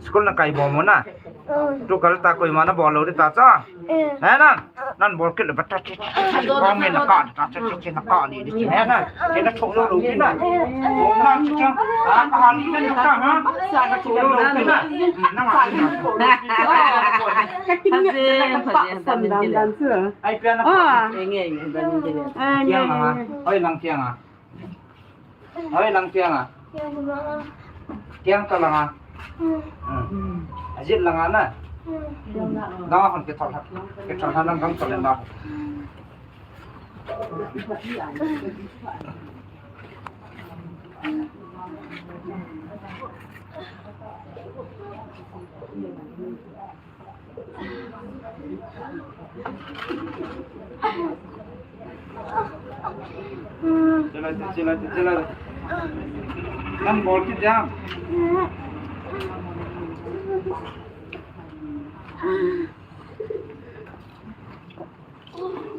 School na kai bom mo na. Eh. Tu kal ta koima na bol lo di ta cha. Eh. Na na. Nan bol kit le ba ta chi chi chi chi. Kong me na ka ta chi chi chi na ka ni ni chi na na. Chi na chok lo lo ki na. Kong na chi cha. Ha, ka ha ni na ka ha. Sa na chok lo lo ki na. Na ma. Pha je, pha je, pha je. Ai pia na. Ah. Nge, nge, nge, nge. Ah, nge, nge, nge. Oi, lang kiang a. Hoi, lang kiang a. Kiang ka lang a. Hmm. Hmm. Ajit lang a na. Hmm. Lang a hon ke thol ha. Ke thol ha lang gang thol na. Chala, chala, chala. Nang bol kit jam.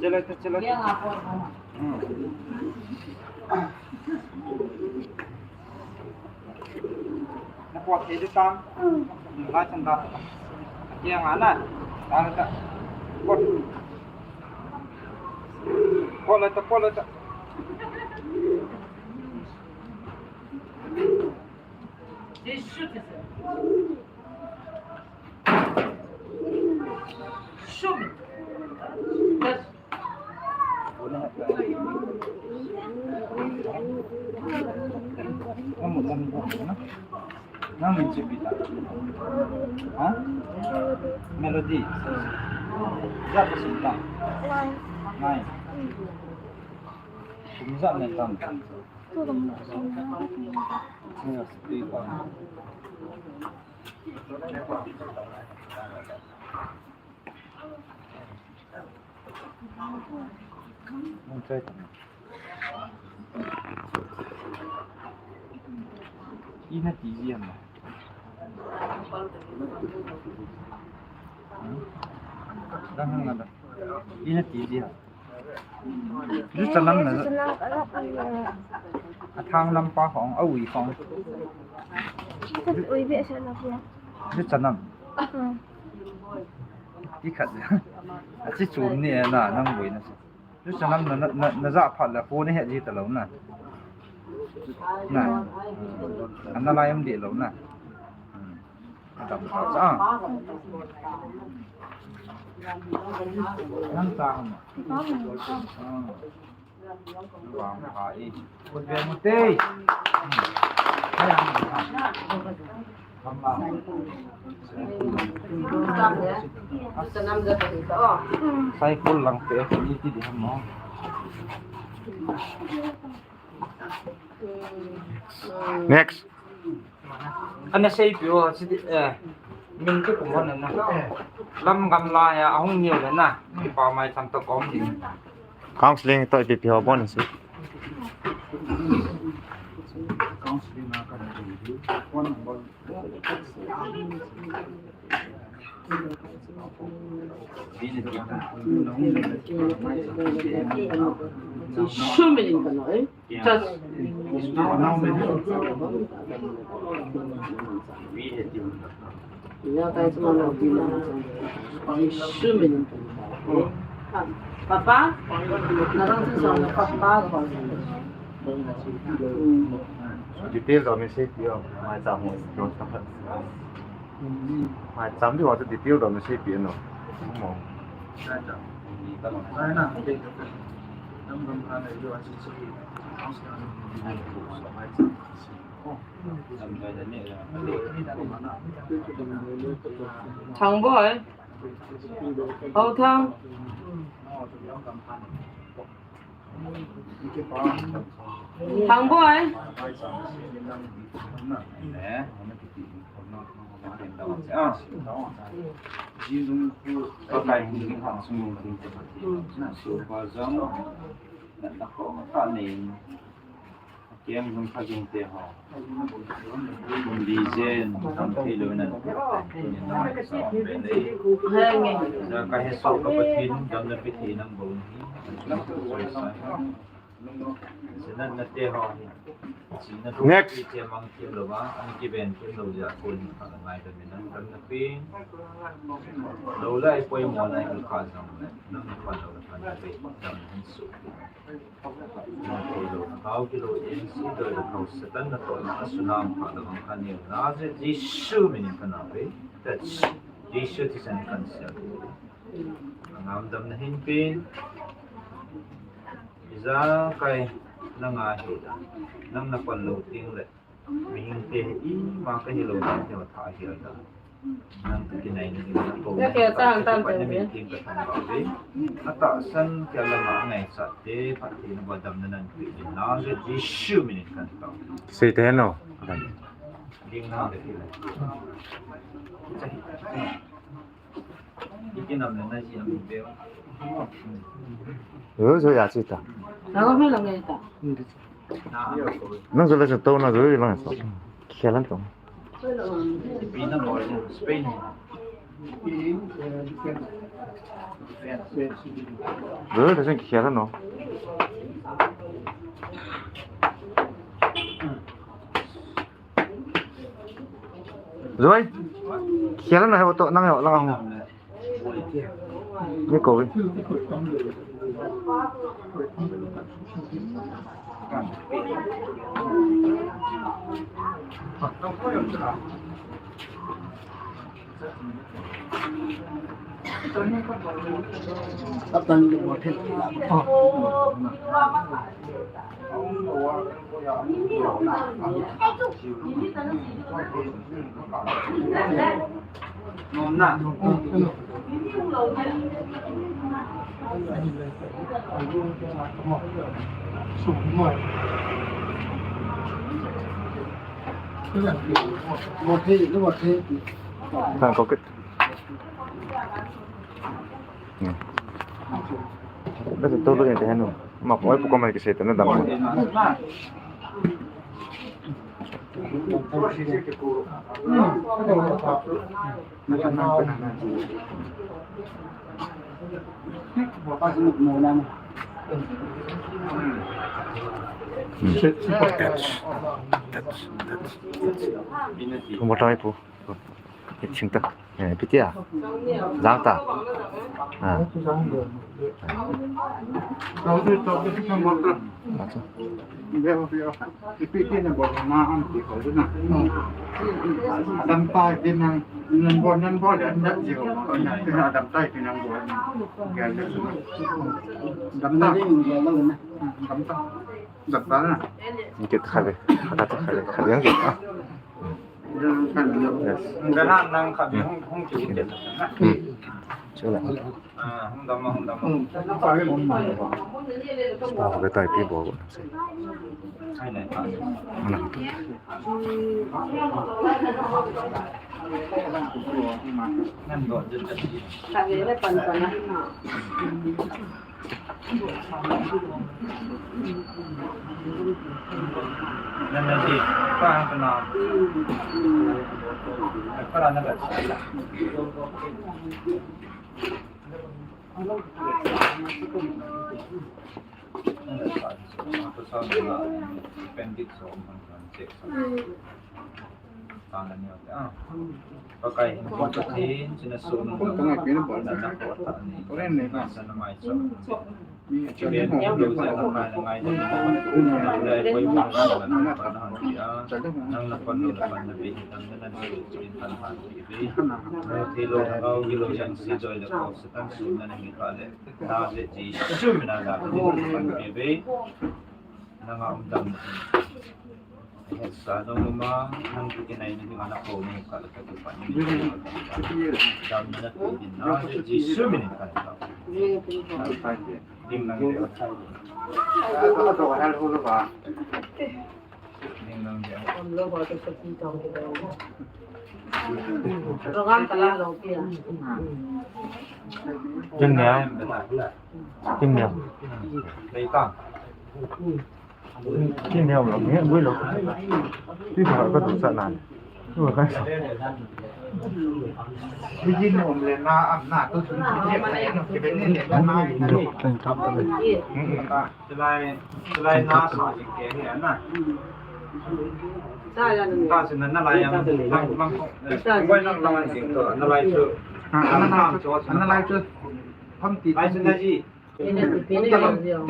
Chala, chala. Hmm. Na pot thei diu tam. Lai chan da. Kiang a na. Da da. Pot. Polata, polata. Nang min chu ipi ta? Ha? Melody. Ijat a sim ta? Nine. Kum ijat nei tam? Yes, ipi ta? Nang try ta. Ina ti ji ham? Hmm? Dang hang na da. Ina ti ji ham? Ju chanam na. Athang lam pa hong, a ui hong. Ui be sa na pia. Ju chanam. Hmm. Ti khat. A chi chum ni na nang boi na. Ju chanam na, na, na, na ja phat la ko ni he ji ta lo na. Na. Ana lai am di lo na. Hmm. Adam ta cha. Nang cha ham? Ah. Vang pha i. Kut ve mu te. Hai ang. Ham ma. Sai kul lang pe ko i ti di ham mo. Next. Ana seipi o, si, eh, min chu kum hon na. Lam gam la ya, ahung niu le na. Kipa mai tham to kom di. Counseling to ipi ipi ho bon si. Counseling na ka na di. Phone number. Sumi ning kano, eh? Just. Ya, kai suma na di na. Sumi ning kano. Papa? Narang sin sa papa ko. Detail to message yo. Mai sa mo. Mai cham di wa detail to message pi no. Mo. Thang boy. Hou Thang. Thang boy. Keng jong kha jeng te ho. Kum li jen, tam thei lou nan. Ka he so ka Pathen, damna pe thei nang bou hi. Sinan na te ho hi. Next. Che mang thim lou va, an kiven thim lou ja ko ni ka ngai da min nang damna pe. Lou lai poimo lai ka jong. Nang pa lou ka na pe, damna hin su. Thao kilo, N C doi le thao Satan natohna a sunam pha le vang kha neo. Nazareth Jesu min in kana ve. That's Jesu thisan kan sia. Angam damna hin pen. Ijakai nanga hi da. Nang na pan lou ting le. Mihing te hi ima ka hilou dan te tha hi da. Nang tu kinai ni na ko. Ya ke ta han tan te. Ni min ting ka tan ba ve. Ata san ke la ma ngai sa te phat te na ba damna nan tu ni na je Jesu min in kan ta. Sei te no. Ding na de ki le. Ikinam le na ji am be. Ro jo ya chi ta. Na ko me lo ngai ta. Nang jo le sa to na jo le sa. Kia lan to. Spain na mo, Spain. Ro ta sen kia lan no. Rồi. Kia lan no he to nang yo lang ho. Ni ko wi. Tang ko kit. Hmm. Dah tu lu yang teh anu. Mak oi pukul mai kisah tu na dam. Touch, touch, touch, touch. Tumba tai pu. Hit sing ta. Eh, ipi tia. Jang ta. Ah. Kit khale, khat khale, khat yang kit ah. Yes. Ganan nang khat hung, hung chu kit. Hmm. Chula. Ah, hung dam, hung dam. Spa ho ka tai pi bo ko se. Ai nai pa. Mana tu. Ngan do je je. Ka le le pan pan na. Nana di, pa ang kana. Para na ka. Appendix so man kan check. Tana ni ate, ah. Pakai hin kon Pathen, china sun. Kon tanga pina bol. Nana ko ta ni. Koren ne na. Sana mai so. Ni chale mo. Nang na pan lo na pan na bi, nang na pan na bi. Thilo na gau gilo yang si joy le ko se tan sun na ni ka le. Na le ji. Su mi na da. Pan bi bi. Nang a um dam. Sa nung ma, nang kinai ni nga na ko ni ka la ka tu pa ni. Dam na tu din na, Jesu min ka ta. Ding nang de. Ding nang de. Program ka la lo pia. Ding ne. Ding ne. Dei ta. Tin neo lo, nge bui lo. Ti ba ka tu sa na. Tu ka sa. Bi jin om le na am na tu tu. Ti be ni le na. Lo, tan tap le. Chulai, chulai na sa jing ke hi na. Sa ya ni. Ta sin na lai yang lang lang. Wai lang lang jing to na lai chu. Na lai chu. Ham ti. Lai chu na ji. Ti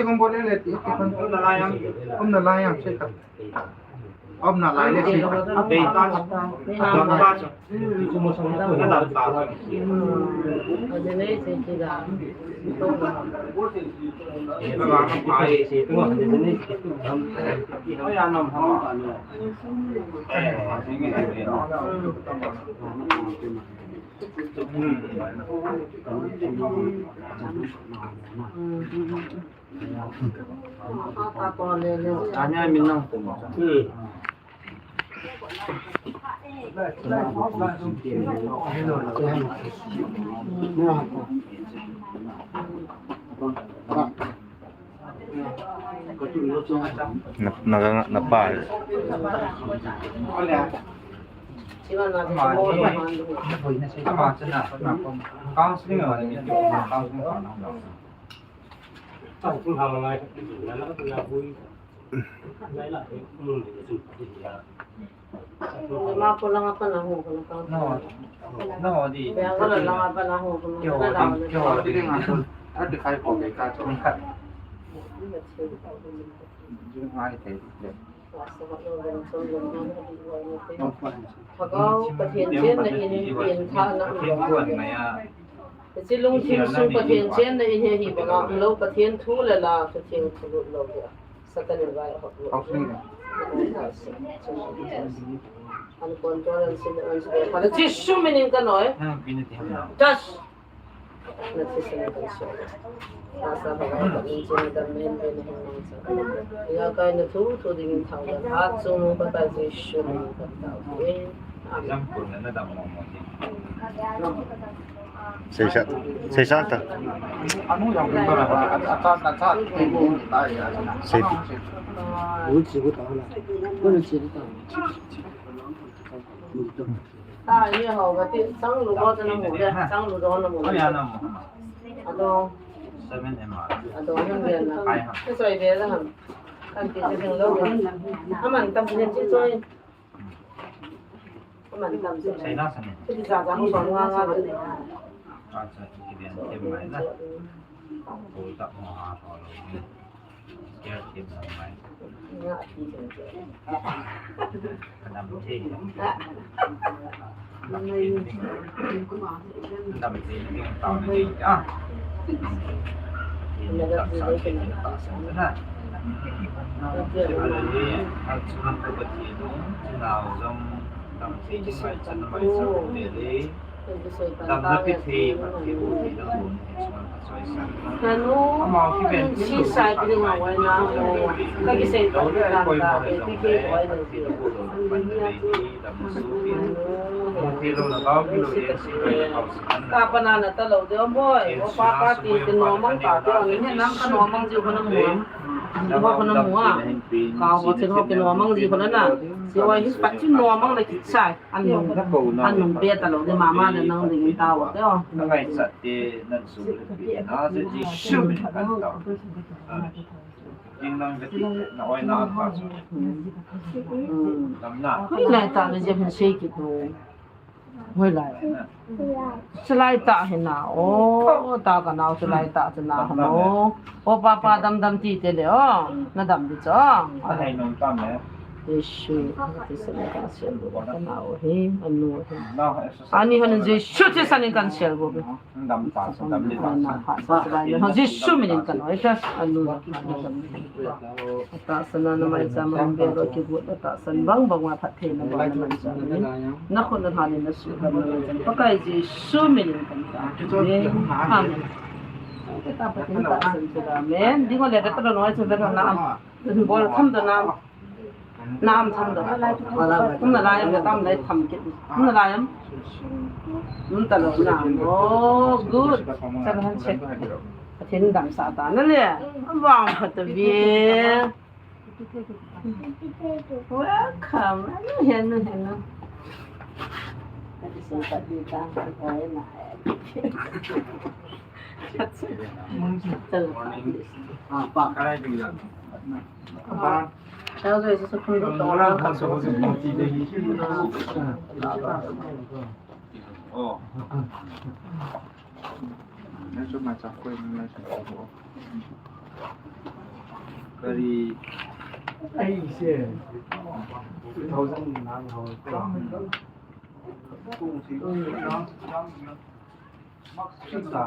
kong bol le ti, ti kong. Om na lai yang, om na lai yang, check. Om na lai le check. Dei ta. Dam ta. Dam ta. Aya nom ha. Anya minang tu. Na, na, na pa. Counseling. Ma ko langa pa na ho ko na ka. No. No, di. Ya ko langa pa na ho ko na. Kyo, kyo, di. Thirty five ko ke ka chong khat. Jing hai thei le. Thagau Pathen chenna in, in thana um lo. Hiche lungthim sung Pathen chenna in hi, hi banga um lo, Pathen thu le la, Pathen thu lut lo hi. Satan in vai ahop lo. An control an sin an sin. Jesu minin ka noi. Touch. Seisa, seisa ta. Sei. Ta, ni ho, kati, sang lu ho, ta na mu le, sang lu ho na mu le. Adong. Adong, han ve na. Ai ha. Ka soi ve la han. Kan ti se ding lo. Aman tam se chi soi. Aman tam se. Sai na sa ne. Ki sa sa mu so nga nga ve. Acha, ki den tem mai na. Ko ta mo ha ko lo. Damna pi thei, pi thei, pi thei, pi thei. Nanu, si sai pi ding a wai na mo. Ka kisei ta ka ta, e pi ke wai na. Ka pa na na ta lo de, o boy, o pa pa ti, ti no mang ta, ti o ni he nam ka no mang ji ko na mo. Mo ko na mo a. Ka ho ti ho ki no mang ji ko na na. Si wai hi pa ti no mang na ki sai. An nung, an nung be ta lo, de mama le nang ding ta o te o. Na ngai chat te, nan su le pi na, je ji shu min kan ta. Ding nang de ti, na oi na an pa su. Dam na. Hoi lai ta le je hin sei ki tu. Hoi lai. Chu lai ta hi na. O, ta ka nau chu lai ta chu na ha mo. O, pa, pa, dam, dam ti te le o. Na dam di chu. A hai nom tam le. Jesu, ti sa na ka sial bu ka nau hi, anu hi. Ani han Jesu ti sa ni kan sial bu. Dam ta sa, dam di ta sa. Jesu min in kan oi ta, anu. Tahsan a na maicham a hung bel u kigot a tahsan bang bang a phattheina bol na maicham in. Na khut na lhan in na suhkham na maicham. Pakai Jesu min in kan ta. Amen. Amen. Ding o le ka ta no ai chu ve na am. Bol tham da na am. Na am tham da. Kum na lai am ka tam lai tham kit. Kum na lai am. Nun ta lo na am. Oh, good. Sa han che. Pathen damsah ta na le. Vang phat ta ve. Welcome. Anu, anu, anu. Morning. Ah, pa. Karai tinggal. Pa. Oh. Nang su ma cha koi nang su ko. Kari. Ai se. Two thousand nine ho. Kung si. Mak si ta.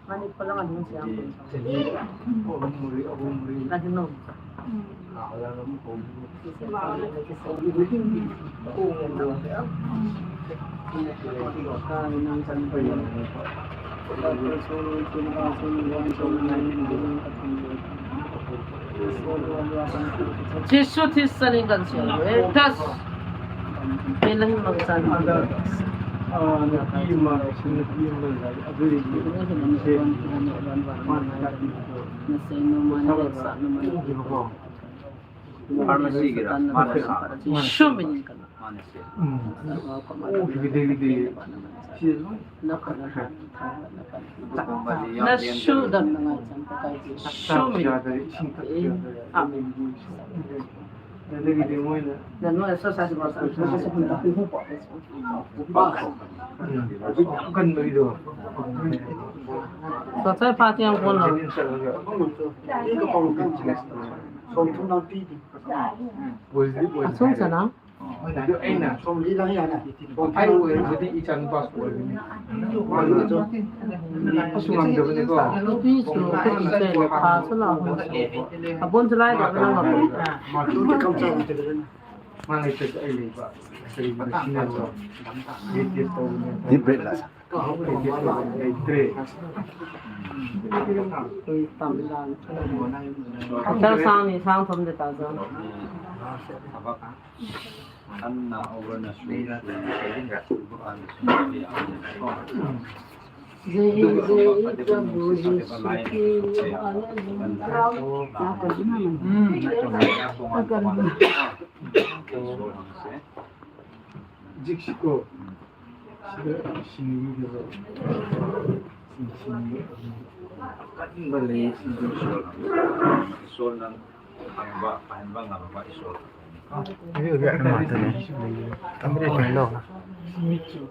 Manipur lang ang siya. Lagi no. Jesu Christ ni kan siya. Etas. Bilang mangsan. Pharmacy gira, mana sa. Shu min kana. Mana sa. Hmm. Oh, gede, gede. Na shu da. Shu min. Amen. Sosai pati ang kon lo. Asung sana. Pi su, pi su, pa su la. Abon su lai da na. Deep breath la. Hotel sang ni sang thum de ta jo. Anna over na sui. Jik siko.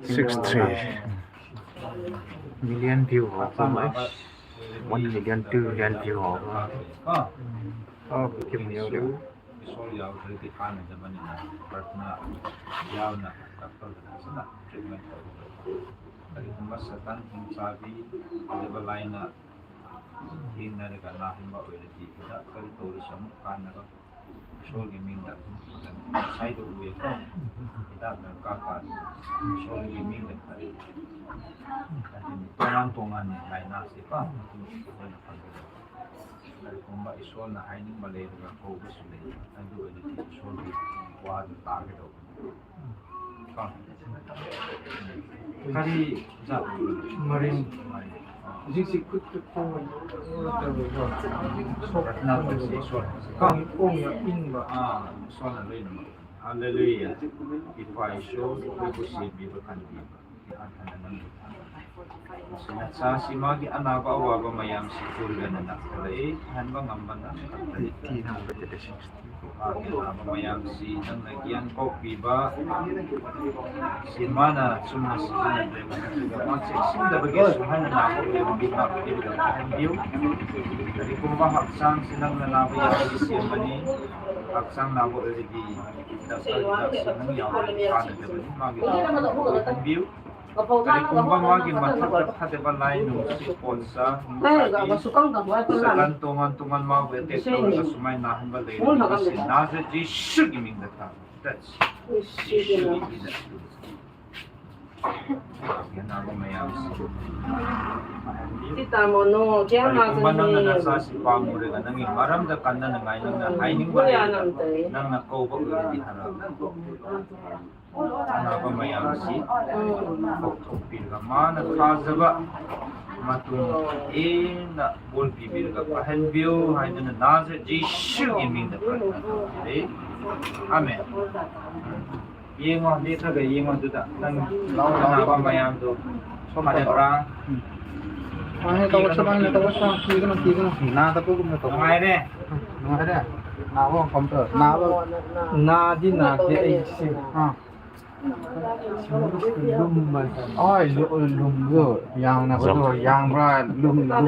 Six three. Million view ho. One million, two million view ho. Oh, kim yo. Isol jao thei ti khan na jabani na, prarthana jao na, doctor na sana treatment. Kali kuma Satan hung chabi, jaba lai na, hin na le kana hin ba wele ti, da kali to le sam khan na ba. Isol ki min da, sai do uye ka, da na ka ka, Isol ki min da kali. Tongan tongan ni lai na se pa. Kumba Isol na hai ning ma le ka ko ba su le. Adu ni Isol ki wa du ta ke do. Ka. Kari ja. Marin. Jik si kut kut ko. So na ko si Isol. Ka ko ya in ba. Ah, Isol na le na. Hallelujah. Ipa Isol ko ko si bi ba kan bi ba. Sa si magi anaba awaba mayam si kulga na nakala e, han ba ngam ba na nakala e. Anaba mayam si nang na gian ko pi ba, si mana sum na si na de ma na ga ma si si da ba ge su han na ko e bi ma ko e bi da han diu. Dari kumba haksang si nang na na ba ya si si mani, haksang na ko e di, da sa da si nang ya ka na de ba ni ma ge han diu. Kari kumba magi mathat ka thate ba lai nu si pon sa, nu sa ki. Sakan tongan tongan ma bu ete to ka sumai na han ba le ni si na se Jisu ki min da ta. That's Jisu ki min da. Yan na ba mayam si. Kita mo no, kya ma sa ni. Kari kumba nang na sa si pa mu re ka nang i maram da kan na ngai nang na hai ning ba le. Nang na ko ba u di hara. Anaba mayam si, kok thok pil ka mana thajaba, matung e na bol pi pil ka pahen biu, hai na na je Jisu ki min da prarthana kare. Amen. Ye ngo, ni tha ga ye ngo tu da, nang anaba mayam tu, so ma de bra. Ang ito ko sa mga ito ko sa, sige na, sige na. Na, tapo ko na to. Ngai re. Ngai re. Na, wo, computer. Na, wo. Na, di na, di, eh, si. Ah. Ai, lu-, lum lu, yang na ko, yang bra, lum, lum.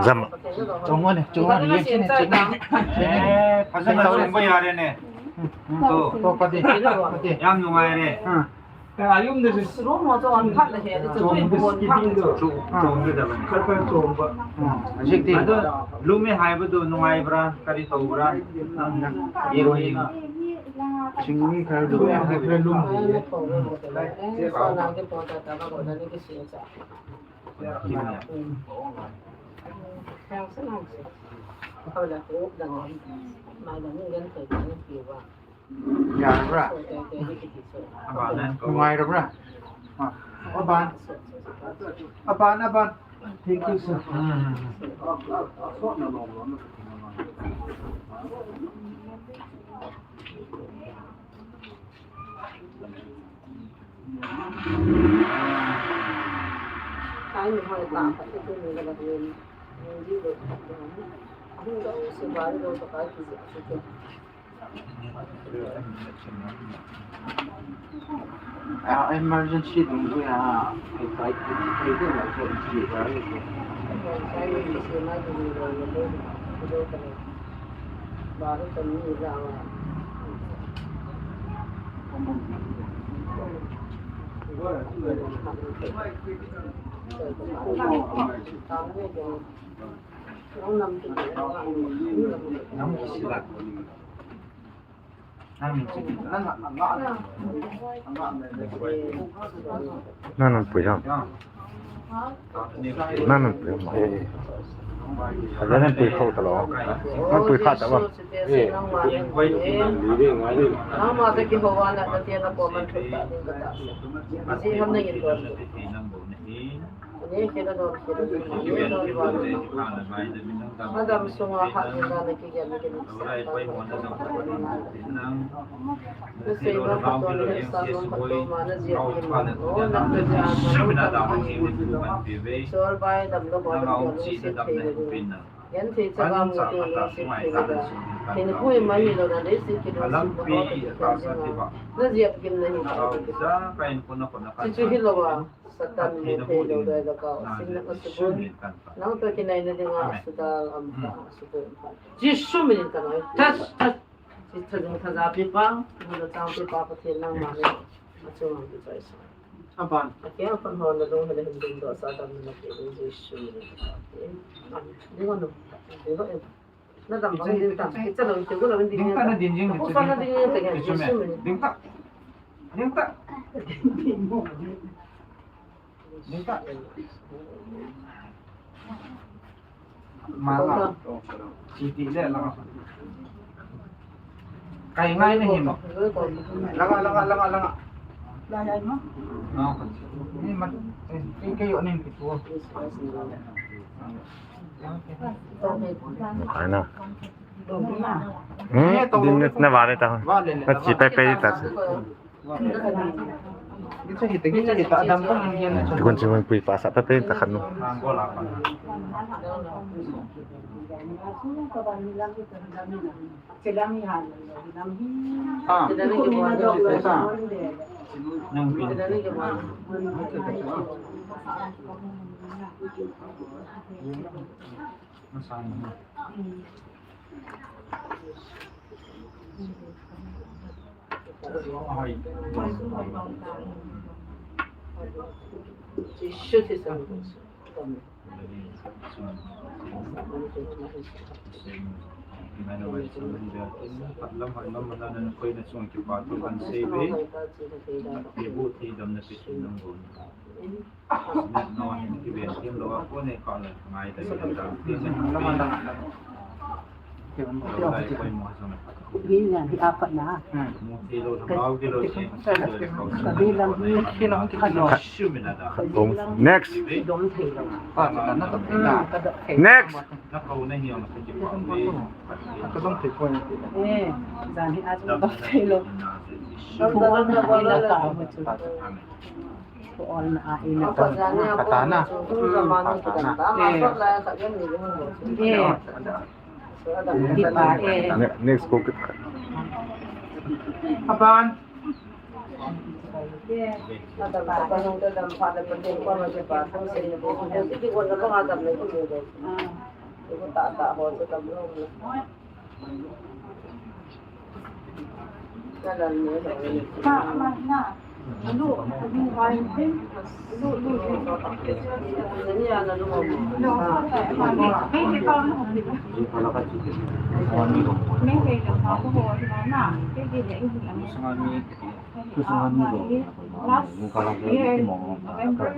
Zam. Chong wan, chong wan, ye, chini, chini. Eh, phajan na chong ba ya re ne. To, to, pati, pati. Yam nungai re. Ha. ꯑꯌꯨꯝꯗꯁꯨ ꯔꯨꯝ ꯑꯃ ꯆꯣꯡꯍꯟ ꯐꯠꯂꯦ ꯍꯦ, ꯑꯗꯨ ꯆꯣꯡꯕꯗ ꯆꯣꯡꯕꯗ ꯁ꯭ꯀꯤꯄꯤꯡꯗꯣ ꯆꯣꯡ-, ꯆꯣꯡꯒꯗꯕꯅꯤ꯫ ꯈꯔ ꯈꯔ ꯆꯣꯡꯕ꯫ ꯎꯝ, ꯍꯧꯖꯤꯛꯇꯤ ꯑꯗꯣ ꯂꯨꯝꯃꯦ ꯍꯥꯏꯕꯗꯣ ꯅꯨꯡꯉꯥꯏꯕ꯭ꯔꯥ? ꯀꯔꯤ ꯇꯧꯕ꯭ꯔꯥ? ꯎꯝ, ꯌꯦꯡꯉꯣ, ꯌꯦꯡꯉꯣ꯫ ꯆꯤꯡꯃꯤ ꯈꯔ ꯂꯨꯝꯃꯦ ꯍꯥꯏꯕ꯫ ꯈꯔ ꯂꯨꯝꯃꯦ꯫ ꯎꯝ꯫ ꯌꯥꯔꯕ꯭ꯔꯥ? ꯅꯨꯡꯉꯥꯏꯔꯕ꯭ꯔꯥ? ꯑꯥ꯫ ꯑꯕꯥꯟ꯫ ꯑꯕꯥꯟ, ꯑꯕꯥꯟ꯫ Thank you, sir. Ah, emergency dungjuiya, ah, kai, kai, kai, kai, emergency. Nang nang pui ham? Nang nang pui ham? Eh, eh. Aja nang pui khau ta lo. Nang pui kha ta ba? Eh. Satan min thei lou doi lou kau, singna ka subun. Nang toh kinaina dinga asutal am ta, asutal am ta. Jesu min in ka noi. Touch, touch. Sithadung thajapi pa, hula changpi pa Pathen nangma ni. Achung am tu choi sa. Aban. Akia kon ho na dong hile hin ding doh sa dam na pe ding Jesu min in ka noi. Amen. Ding ho no. Ding ho em. Na dam bang din tam. Icha lo te gu lo din. Ding ta na din jing. Ko sa na din jing te Jesu min. Ding ta. Ding ta. Ding ta. Mala. Siti le la. Kai ngai na hi mo. Langa, langa, langa, langa. Ni ma, eh, kai yo ning kitu. Kai na. Hmm, din na vale ta. Na chi pai pai ta. Kun chi kun pui pa sa ta pe ta khan nu. Ah. Next. Next. Katana. Katana. Eh. Eh. Ne-, next ko kit. Aban. Last year, November,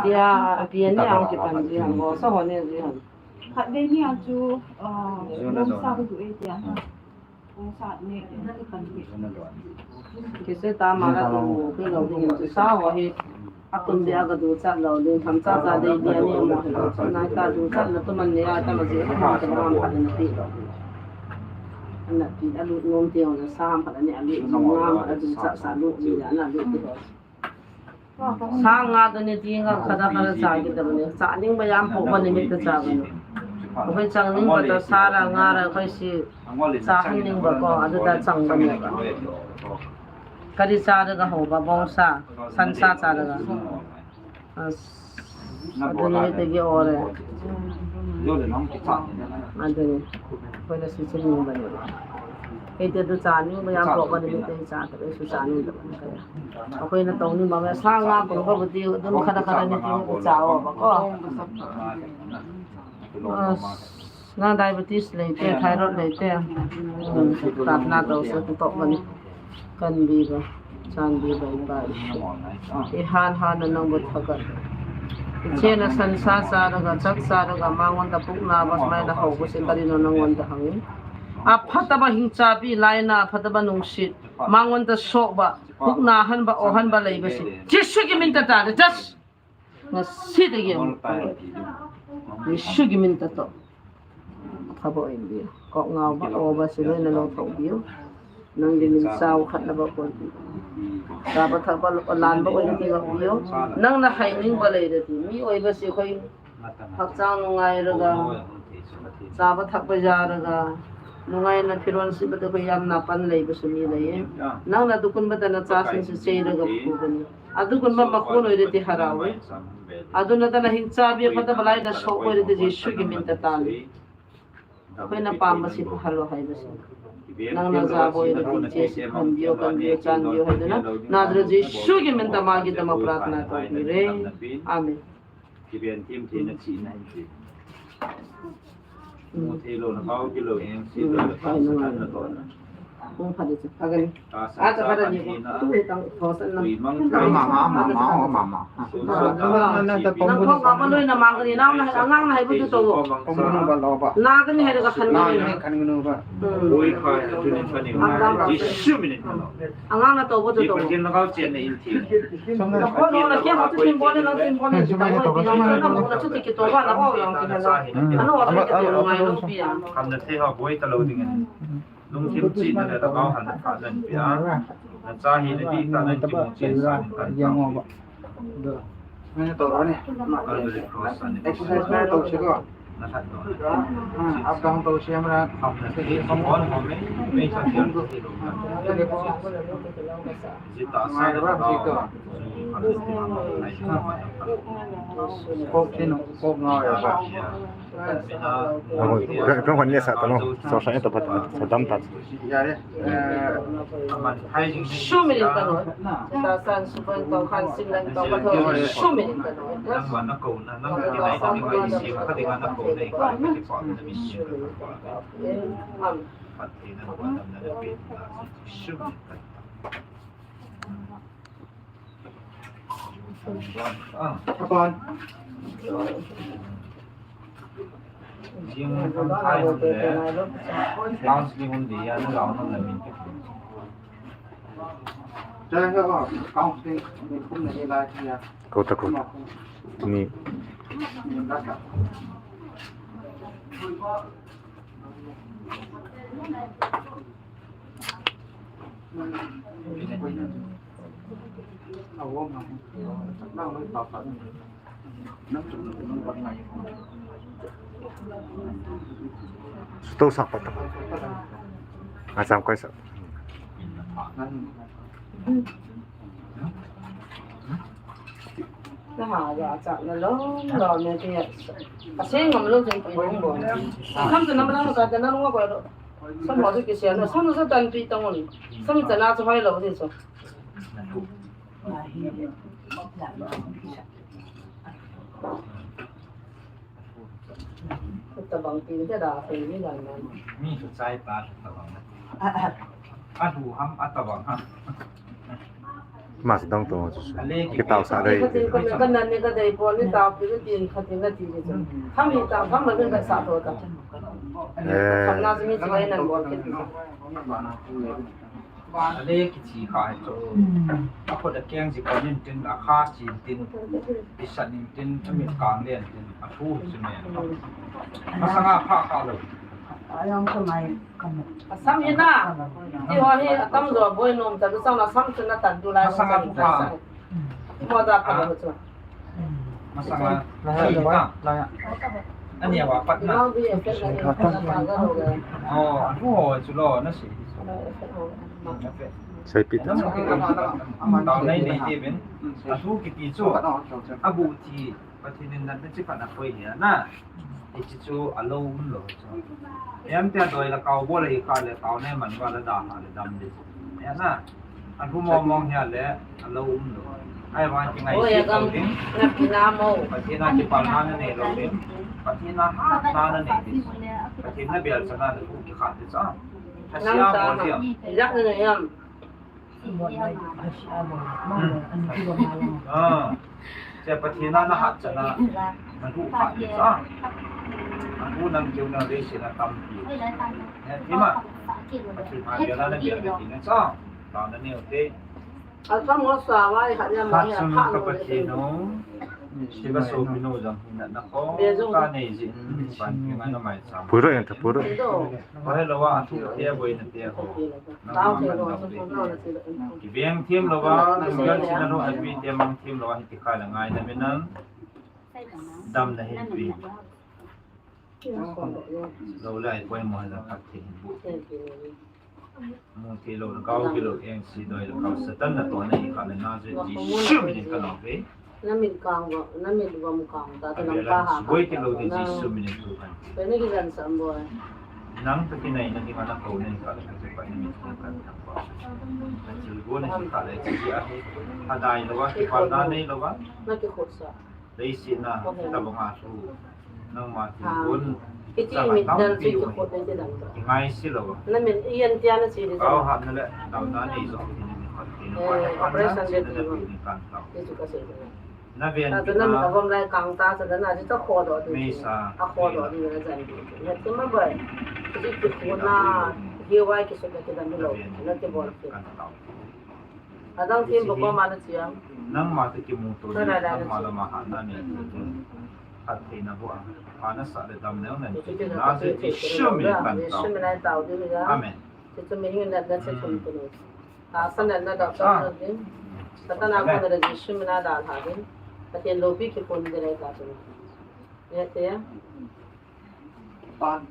Tia, tia ni ang kipan ji hang, go sa ho ni ji hang. Khatvei ni a chu, ah, bongsa ka du e tia. Bongsa ni, na kipan ji. Kise ta ma la tu, ke lo ding chu sa ho hi. Akun dia ka duchat lou ding, tham cha cha dei dia ni mo hi lou. Nai ta duchat na tu man ni a ta ma ji, ha ta ma phat na ti lou. Ana ti a lut nom ti na sa ham phat ni a lut nom ngam a duchat sa lut ni a na lut ti lou. Sa nga ta ni ti nga kha da kha da cha ki ta ni. Cha ning ba yam po ba ni mi ta cha ba ni. Khoi chang ning ba ta sa ra nga ra khoi si cha han ning ba ko a du ta chang ba ni. Ka di cha da ka ho ba bongsa, san sa cha da ka. As, aduni te gi ore. Aduni. Koina su chini ba ni. Kei te du cha ni ba yam po ba ni te cha ta su cha ni da ba ni ka ya. Koina tong ni ba me sa nga ko ko bu ti dun kha da kha da ni ti cha o ba ko. As, na diabetes lei te, thyroid lei te. Hmm, pratna to se tu to ba ni. Kan bi ba, chan bi ba, i ba i. I han han na nang bu thakat. I chena san sa sa da ga, chak sa da ga, ma ngon ta puk na ba, mai na ho ko se ka ri no nang ngon ta hang. A phat ta ba hing cha bi lai na, phat ta ba nung sit. Ma ngon ta sok ba, puk na han ba, o han ba lei ba si. Jesu ki min ta ta, just. Nga sit again. Jesu ki min ta to. Kha bo in bi. Ko ngau ba, o ba si le na lo tho bi. Nang di min sao khat na ba ko. Sa ba tha ba lo lan ba ko ni ti ga bi. Nang na hai ning ba le de ti. Mi oi ba si khoi. Hakchang ngai ra ga. Sa ba thak ba ja ra ga. Nungai na phiron si ba de khoi yam na pan le ba su mi le. Nang na dukun ba da na cha sin si sei ra ga pu ba ni. Adu kun ma ma kun oi de ti harau e. Adu na ta na hing cha bi phat ta ba lai na so oi de ti Jesu ki min ta ta ni. Khoi na pam ba si pa halo hai ba si. Nang na ja bo oi de ti che si kan bio kan bio chan bio hai de na. Na de Jesu ki min ta ma ki ta ma pratna ko pi re. Amen. Ki ben tim ti na chi na hin ti. Mu thei lou na, kau kilo, eng si lou na, kau sa kan na to na. Kung pha di chu, pha gani. Acha pha da ni ko. Tu hi tang tho san na. Mama, mama, mama, mama. Nang ko ma ma loi na mang gani, nang na, angang na hai bu tu to. Kong nu ba lo ba. Na gani hai da ka khan gani. Khan nu ba. Oi kha, tu ni khan ni. Jesu min in. Angang na to bo to. Pathen na kau chen na in ti. Na ko no na kia ko tu tin bo ne na tin bo ne. Na mo na chu ti ki to ba na ko yang ti na. Ano wa ti ki to ngai lo pi a. Kam na the ha boi ta lo ding. Lungthim chi na da kau han na kha nan pi a. Na cha hi na di ta nan ki mo chen sa ni ta. Yang ba. Exercise na to si ko. Up down to si amra. Ko kino, ko nga ya ba. Kan hon ne sa tano, so sa ne to pat, so dam pat. Yare. Sumi ni tano. Ta san su ban to khan sin lang to pa to sumi ni tano. Nang ma na ko na, nang ki nai ni ma ni si ka ding na ko nei ka ni ki pa na mi si ka pa. Am. Pat ni na ko na na pe na sumi ni tano. Apan. Jing hon thai hon le. Lounge ni hon dia na lounge na min. Jai ha ha. Counseling ni kum na ni lai ya. Ko ta ko. Ni. Suto sak pat. Acham kai sak. Na ha ya cha na lo lo ne ti ya. Asing ngam lo jeng pi nung bo. Kam tu nam lang ka ta na nung ko lo. Sam ho chu kisel na, sam chu tanpi tang un. Sam chana chu hoi lou ti chu. Tabang tin te da, fe ni dan dan. Mi chu chai ta tabang. A lu ham a tabang ham. Mas dong to chu. Kitao sa dei. Khatin ko me kan nan ne ka dei po ni ta pi tin khatin na ti ni chu. Ham ni ta, ham ma kan sa to ta. Eh. Ham na mi chu ai nan bol ke. Ale kichi kha hai chu. A khut a keng ji kon in tin, a kha chin tin, i san in tin, a mit kang len tin, a thu chu me. Masanga pha kha lou. Ayang ko mai kam. Asam hi na. Ti ho hi atam jo boi nom ta, lu sang na sam chu na tan tu lai. Masanga pha. Mo da ka lou chu. Masanga. Laya, laya. Ani awa pat na. Oh, anu ho chu lo na si. Sai pi ta. Tao nei nei te ben. Atu kiti chu. Abu thi. Pathen in natna chi khat na koi hi na. Hichi chu alou um lou chu. Em te doi la kau bol le kha le kau nei man va la da ha le dam de. Ya na. Anu mo mong hi le alou um lou. Ai va ki ngai si lou ding. Na ki na mo. Pathen a kipalna na nei lou ding. Pathen a hatna na nei ding. Pathen na bel chana na thu kikhat ding cha. Thasia bol dia. Yak na yam. Ah. Che Pathen a na hat chana, na thu khat ni cha. Na thu nang keu na leiset a tampi. He, ima. Pathen a bia na na bia na ti na cha. Ta na neo te. Khat chun ka Pathen o. Siva sopi nu jong hi natna kho. Ta nei jin. Pan pi ngai na mai cha. Puro yang ta puro. Pahe lou a, athu te, aboina te ho. Nangma kan dam ding. Kibeng them lou a, nang gal china lou, api te mang them lou a, hiti kha le ngai na me nang. Damna hin pi. Lou lai koi mo la khat the hin bu. Mu thei lou, lhagao kilou, engse doi lhagao, Satan natohna hi kha le na je, Jesu min in ka nao ve. Na mit kang va, na mit vom kang ta, ta lam ka ha. Boi kilou ni Jesu min in thu kan. Pe na ki gan sam boi. Nang ta kinai na ding a na kou nei kha le ka chu pa ni mit kan kan thang ba. Ka thil go na hi kha le chi a hi. Hadai lou a, kipalna nei lou a. Na kikhut sa. Leiset na, tabang a thu. Nangma thil gon. Kiti mit dal chu kikhut nei ti dang. Kingai si lou. Na min ian tia na si di. Kau hapna le, damna nei jo. Ti ni khot ti ni. Operation de ti ni kan tau. Ti chu ka si. Na ven ti na. Na min avom lai kang ta sa na ti ta kho do ti. Meisa. A kho do ti na jan ti. Na ti ma bai. Ti ti khut na. Hi wai ki su ti dang lou. Na ti bol ti. Kan tau. Adang thim bou ko ma na chia. Nangma te kimu to ni, nangma lama hatna nei. Hat theina bou a. Hatna sa le damna nei. Na se Jesu min in kan tao. Jesu min in tao di ga. Amen. Jesu min in na na se thum tu ni. A sa na na da sa din. Satan a ko na Jesu min in da ha din. Pathen loupi kikon di le ta tu ni. Ya te ya. Pan.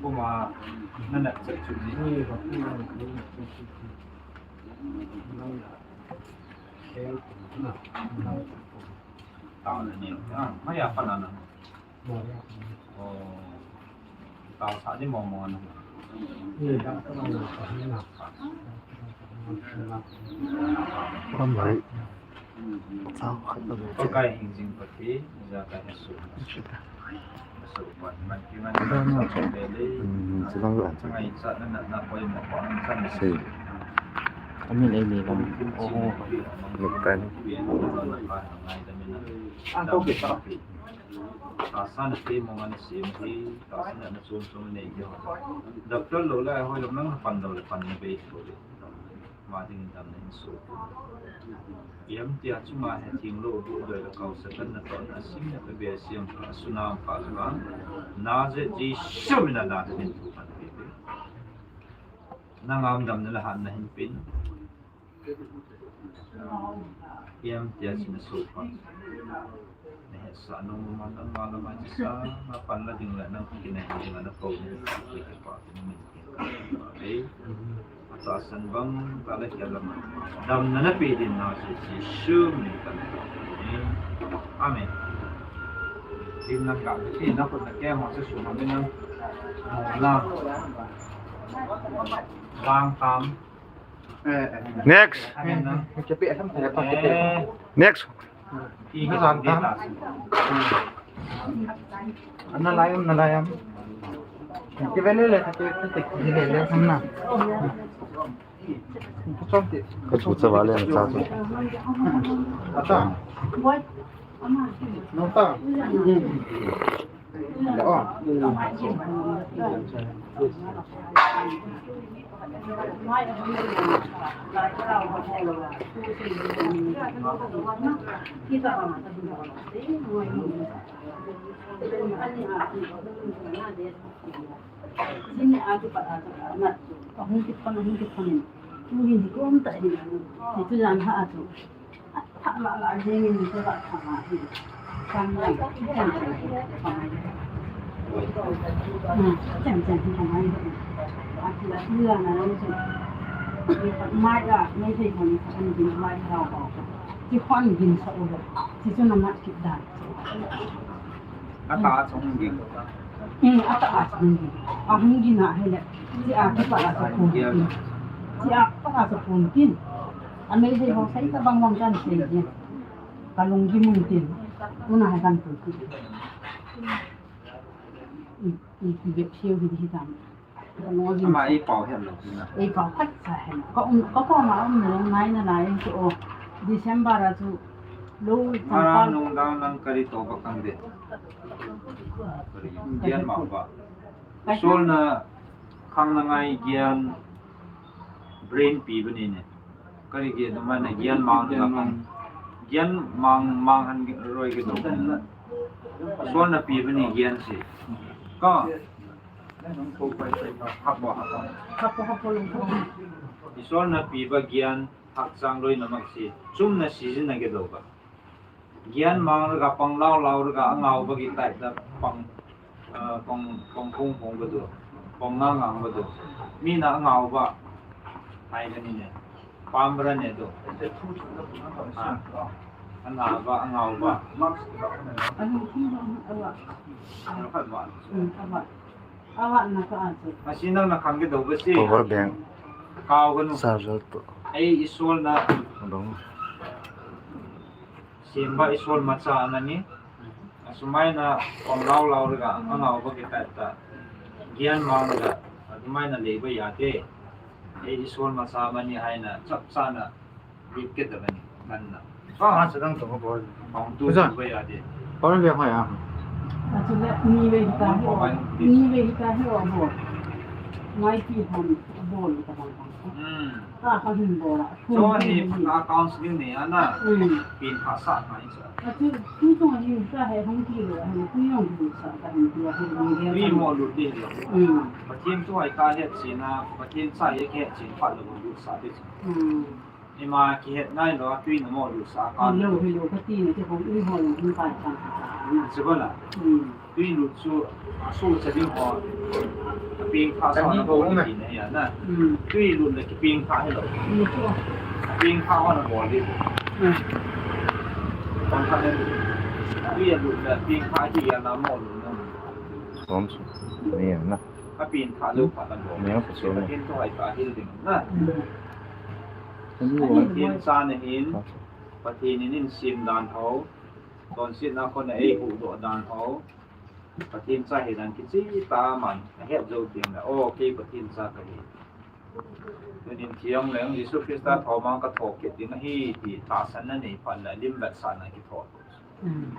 Kuma na na chat chu ni. Tao na ni. Ah, maya pa na na. Oh. Tao sa di mo mo na. Pamai. Sao khat lo. Pakai hingjing Pathen, ijakai asoh. Asoh pan man ki man. Ada na. Lele. Hmm, sedang lah. Ngai sa na na na koi mo pa sa na. Sei. Amin ei ni lang. Oh. Bukan. Ang tau kita. Tahsa na te mo nga na sim hi, tahsa na na chom chom nei hi. Doctor lo la hoi lo nang pan lo le pan na be lo le. Ma ding damna hin soh. Iam tia chunga hetheng lou bu doi le kau Satan natohna sim na pe be siam pha sunam pha le vang. Nazareth Jesu mina na te min thu pan pe pe. Na ngam damna le hatna hin pen. Iam tia china soh pan. Na hetsah nung ma nang ma la ma chi sa, na pan la ding le nang ki na hi ding na ko ni ki ki pa ni min ki ka. Ei. Ata san bang ta la kia la ma. Damna na pe din na si si shu min kan. Amen. Din na ka ti na ko na ke ma se su ma min na. Na. Bang tam. Next. Next. Ana layam, na layam. Kivele le, kivele le, na. Kachutsa vale na cha. Ata. Nota. Ahung kipan, ahung kipan. Tuhin hi kom ta hi. Hichu jan ha a chu. Atha la la jeng in chu la tha ma hi. Kan la, kan la, kan la. Hmm, kan la, kan la. Ati la, ati la na lo chu. Mai la, mai thei kon, kan din mai la ba. Chi khon din sa u lo. Chi chu na mat kit dan. Ata chung din. Hmm, ata chung din. Ahung din a hele. Chi a kipa la sa kun din. Chi a pa la sa kun din. Amei dei ho sai tabang lam kan sei ding. Ka lunggim un tin. Tuna hai kan tu ti. I, i, i bep siu hi hi tam. Ama ei pao het lou tina. Ei pao khat sa hen. Ka um, ka pa ma um na nai na nai chu o. December a chu lo. Mara nung dang nang kari to ba kang de. Kari gian ma ba. Sol na khang na ngai gian brain pi bani ne. Kari ke, tuma na gian mang na mang. Gian mang, mang han roi ke to. Sol na pi bani gian si. Ka. Hapo, hapo. Hapo, hapo, hapo. Isol na pi ba gian, hakchang loi na mak si. Chum na season na ke do ba. Gian mang ra ka pang lau lau ra ka angau ba ki tai da pang, ah, pang, pang pung pung ba do. Pang ngang ngang ba do. Mi na angau ba. Hai ka ni ne. Pam ra ne do. Ah. Angau ba, angau ba. Ano, ano, ano, ano. Ano ka ba? Hmm, ano. Awa na ka ati. Asi nang na khang ke do ba si. Power bank. Kau ka nu. Charger to. Ei isol na. Dong. Simba isol macha na ni. Asumai na kom lau lau ra ka angau ba kita ta. Gian mang ra. Asumai na lei ba ya te. Ei isol macha ba ni hai na chap cha na. Bit ke ta ba ni. Kan na. Ah, sedang tu ko. Kong tu ba ya de. Kong le ko ya. Achu le ni ve ta he. Ni ve ta he o bo. Ngai ti hon bo ta bang. Hmm. Ta ka hin bo la. So ni na counseling ni ana. Hmm. Pin pha sa mai sa. Achu tu tu ni ta he hong ti lo. Ni tu yong tu sa ta hin tu he ni. Ni mo lu ti lo. Hmm. Pathen thu hai ka het chin a, Pathen cha ye ke chin pha lo lu sa de. Hmm. Ima kihet nai lo, tui na mo lu sa ka. Hello, hello, ka ti na ti hong i ho lo hong pai ta. Chu ba la. Hmm. Tui lu chu, a su cha ding ho. A ping kha sa na ho ni na ya na. Hmm. Tui lu na ki ping kha hello. Hmm, chu. A ping kha ho na mo li. Hmm. Kan kha le. Tui lu na ping kha ti ya na mo lu na. Som su. Ni ya na. A ping kha lo kha na mo. Ni ya ka so na. Pin to hai ka hil ding na. Hmm. Pathen cha na hin, Pathen in eisem dan ho, chonsetna khun a eihuhdoh dan ho, Pathen cha hidan kicheh tah a aman ahet jou teng le, o, kei Pathen cha kahi. Tunin thi jongleng Jesu Christa thomang katho kit ding ahi ti tahsanna nei phat le lim vetsahna kitho. Hmm.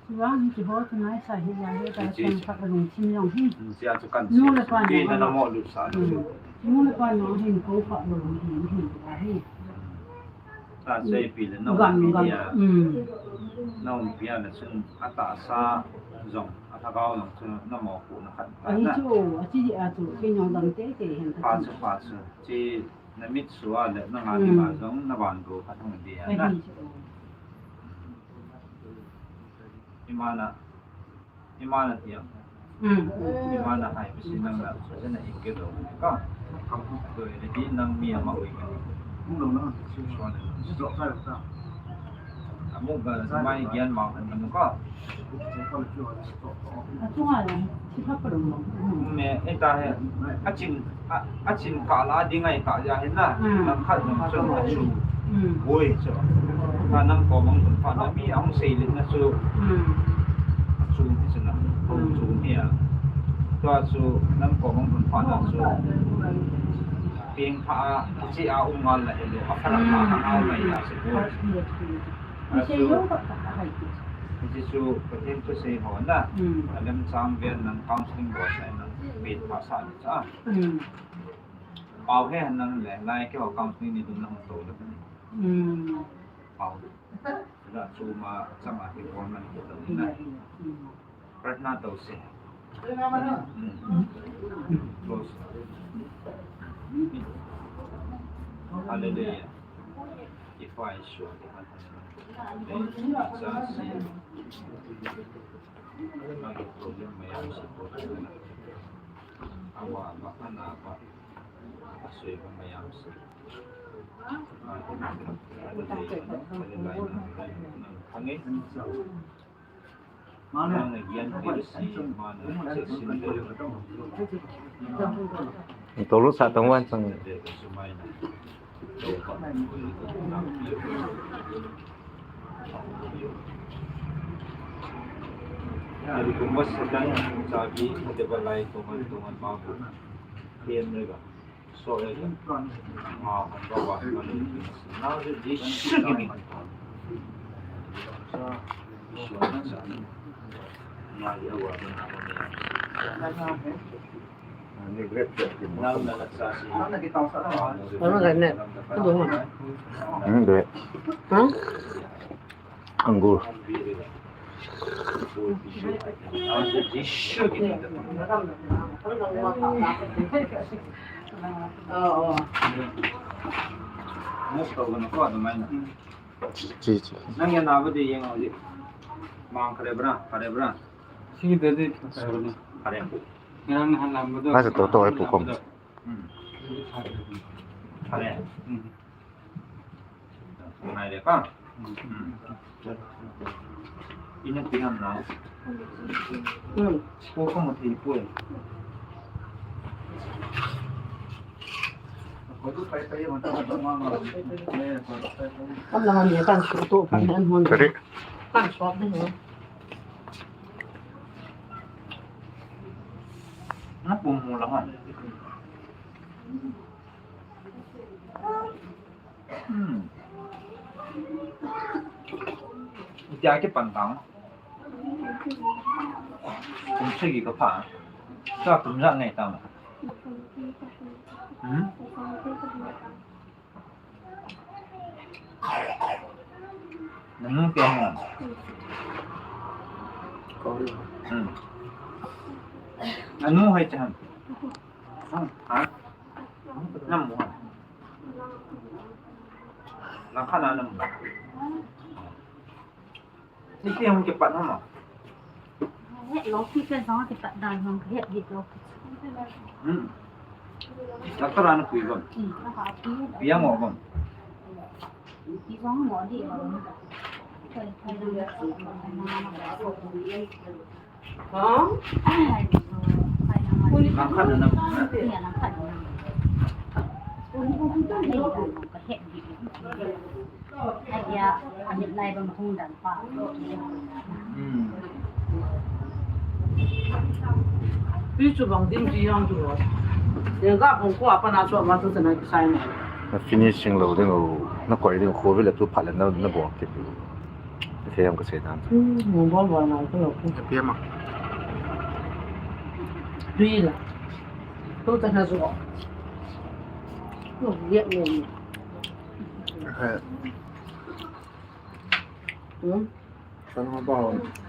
Chuan kihol tunai sa hi la hi ta. Hichi, chang khat a lungthim jong hi. Hmm, tia chu kan nu le pa, ti na na mo lu sa lu. Hmm. Nu le pa nang hin ko kha lo hi hi ta hi. Hmm. Ta sei pi le na gam, um pi gam. Nia. Hmm. Na um pi a le chun a tahsa jong, a thagau jong chu na mo pu na khat ta. Ahi na chu, a chi a chu, kei nong dang te te hen ta. Pa chu, pa chu. Chi na mit sua le na nga ni ma jong na van go khat hung dia na. Ahi chu. Imana, imana tiang. Hmm. Imana hai bisi nang la, so na in ke do ka. Kam ko le di nang mi ama wi ka. Hung lo na, si so na. Drop sa ta. Amu ga mai gian ma kan ka. A chunga jong, thi kha pa lom lom. Me, e ta he, a chin, a, a chin kah la ding ahi ta ja hin na. Hmm. Langkhat jong chun a chu. Hmm. Boi chu. Ta nang kom ang chun pha na mi ang sei le na chu. Hmm. A chu ni chu na. Ko chu ni a. Tua chu nang kom ang chun pha na chu. Peng pha a, chi a um ngal la he lo. A pha na pha na ngal la ya se boi. Hmm. Hiche chu Pathen thusei ho na. Hmm. A lemchang vel nang counseling bol sa nang pet pha sa ni cha. Hmm. Pau he nang le, lai keiho counseling ni dum nang to le. Hmm. Pau. La chu ma chang a hi bol nang to le na. Hmm. Pratna to se. Hmm. Close. Hallelujah. If I show the hand, then Jesus said, "Magi problem mayam si ko na. Awa ba ana ba. Asoi ba mayam si." Hangin. Tolu sa tong wan sang. Ano ka net? Ano mo? Hmm, doi. Ha? Anggur. Oo. Chi, chi. Nang yan na ba di yang aja. Mang kare bra, kare bra. Sige, dadi. Kare. Nang han lam ba do. Nasa toto ay pukom. Hmm. Kare. Hmm. Nai de ka. Hmm. Ina pingan na. Hmm. Ko ko mo ti pu. Kan lang ni kan su to pa ni an hon. Sorry. Kan suap ni. Na pum mo lang. Hmm. Tia kipan tang. Kum sagi ka pha. Sa kum ja ngai tang. Hmm? Nanu te ha. Hmm. Nanu hai cha. Ha? Nam mo. Lang kha na nam. Ni ti hung kipat na mo. He, lo ki ke sa kipat dan hung he di lo. Hmm. Doctor an kui bam. Hmm, ka ha ki. Pia mo bam. Ki jong mo di lo. Ha? Lang kha na nam. Ni lang kha na nam. Ka he di. Adia, amit lai bang hung dan pa. Hmm. Tui chu bang dim ti yang chu. Dia ga bang ko apa na chu ma tu sana kisai na. Na finishing lo ding o, na koi ding o, ko vele tu phat le na, na bol kit. Ka thei am ka sei dan. Hmm, mo bol bol na ko lo ko. Ka pi ma. Tui la. Tu ta na zo. Tu ye ye. Eh. Hmm? Sala nga pa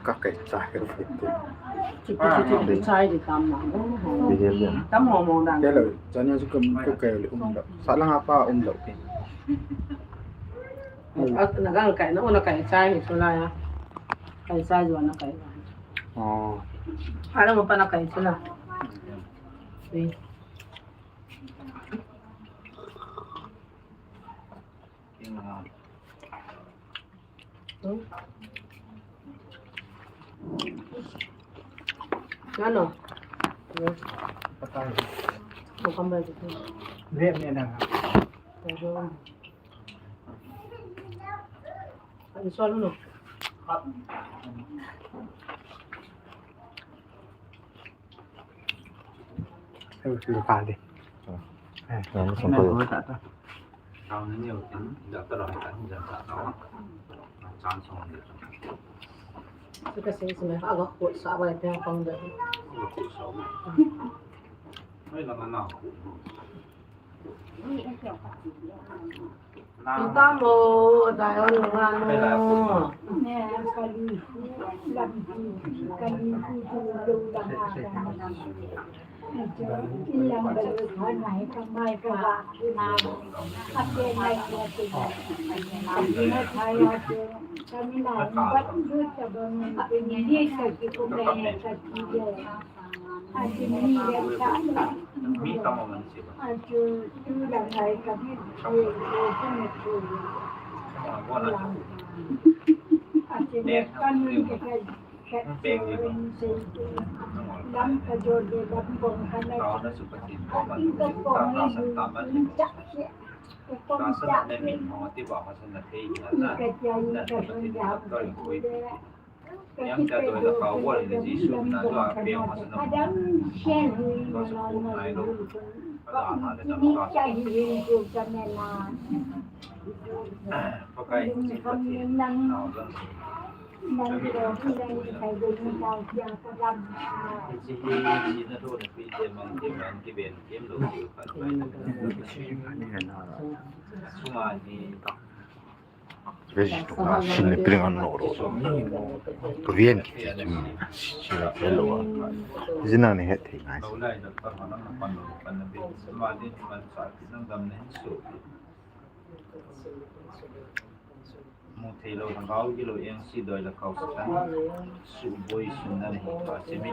ka kai chai ka fiti. Chupi chupi chupi chai di tam na. Di he le. Tam mo mo dan. Ke lo, chania chu ka, ka kai le um lo. Sala nga pa um lo ke. At na gang kai na, una kai chai hi sula ya. Kai chai jo na kai. Oh. Ala mo pa na kai sula. Wait. Ano? Patay. Mukhang ba ito? Hindi, hindi na nga. Pero, ano, solo, no? Lukade. Ano sa po? Kasi sa may aga ko sa abay pa pang dahil. Ang tamo, tayo ng ano. Yang ta doi la kau wal le Jesu na dua peng ma sana. Ko sa ko nai lo. Ka da na le dam ka. Pakai si Pathen. Na dam. Si hi si na do na pi te mang te mang ki ben kem lo ki ka bai. Suma ni. Vegetable, sili piring an noro. Korean kiti chu. Sili pelo. Jina ni het thei ngai. Mu thei lo, na gao gi lo, eng si doi la kau sa tan. Su boi su na ni ka simi.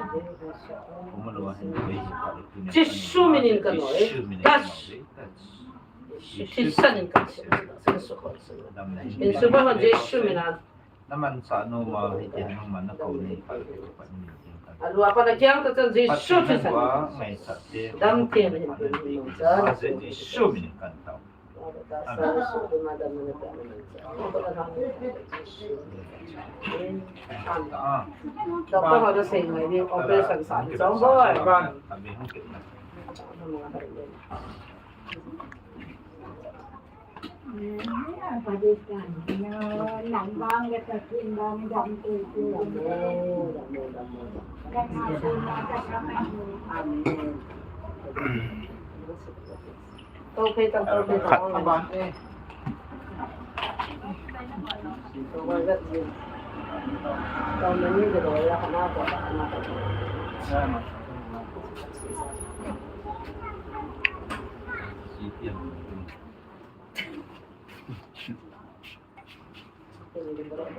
Kuma lo hin boi ka lo. Jesu minin ka noi. Jesu minin ka noi. Thisen in kan sim, sim, sim, sim, sim. In sum a Jesu min a. Naman sa no ma, no ma na ko ni pa. Alua pa na kiang ta chan Jesu thisen. Dam thei na hin. Jesu min kan tao. Doctor ho da sei mai ni operation sa ni song boy.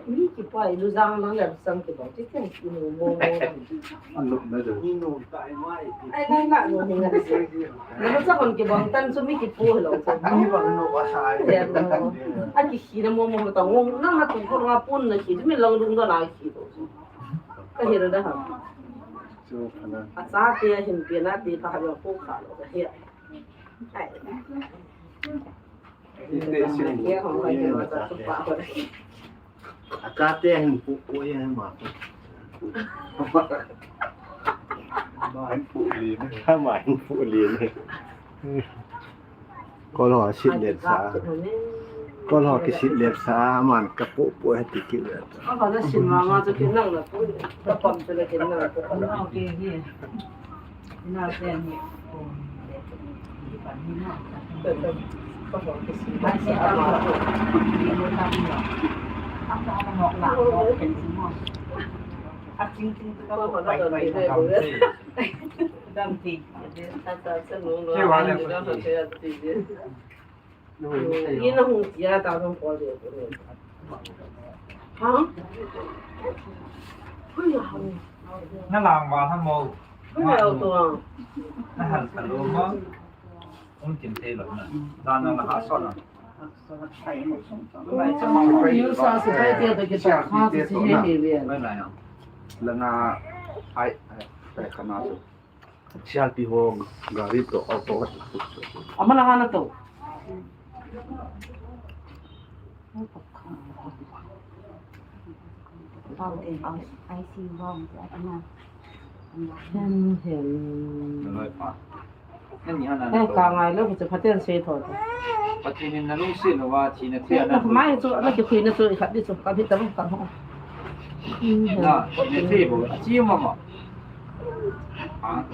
Mi kipa ilu jang lang le sang kibang ti ken inu mo mo. Anu na de. Inu tai mai. Ai nai na no hinga de. Na sa kon kibang tan su mi kipu lo sa. Mi bang no ba sai. Ya no. A ki khi na mo mo ta ngo na na tu ko nga pun na khi mi lang dung da na khi to. Ka hi ra da ha. Chu kana. A sa te hin pe na te pa ha lo ko kha lo ka hi. Ai. Ite sim. Akate hin pu pu ye ma. Ma hin pu li ne. Ma hin pu li ne. Kol ho sit let sa. Kol ho kisit let sa, aman kapu pu he ti kit le. Kol ho na sin ma ma chu kin nang na pu. Ka pom chu le kin nang na pu. Kol ho ke hi. Ina pen hi. Dam ti. Ina hung tia ta dong ko de. Ha? Hui ya hung. Na lang ba ha mo. Hui ya to. Na han ka lo mo. Um, kin te lo na. Da na na ha so na. Yu sa su kai te da ki ta ha su si he he le. Bai na ya. La nga ai ai ka na su. Sialpi ho gari to auto. Ama la hana to. Hen hen. Ka ngai lou, Pathen sei tho. Pathen in na lungset lou a, thina thei a na. Mai chu, na kikhuina chu, i khat di chu, ka hita bang ka ho. Na, thina thei bou, a chi ma ma. Ha?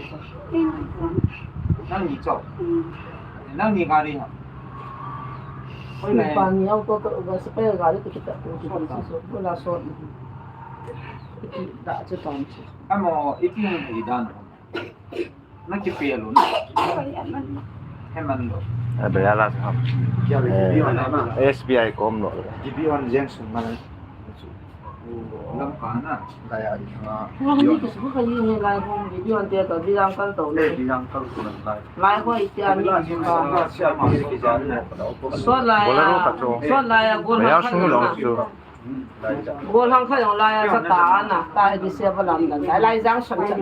Nang ni chau. Nang ni gari ha. Oi, na. Pa ni auto to, ga spare gari to kita, to kita, so, so, so, so. Da chu tam chu. Amo, iti ni dan. Na kipe lou na. Heman lou. Abe ala sa. S B I kom lou. Dibi on jeng sung na. Lam ka na. Kaya di nga. Ni kisu ka yi ni lai hong video ante ka di lang kal to. Di lang kal ko lai. Lai ko iti ani. Siya ma ki jani. So lai. Bolero ka cho. So lai a gol. Ya sung lou chu. Gollhang khat jong lai a sa ta na, ta hi di se ba lam dan. Lai, lai jang san san.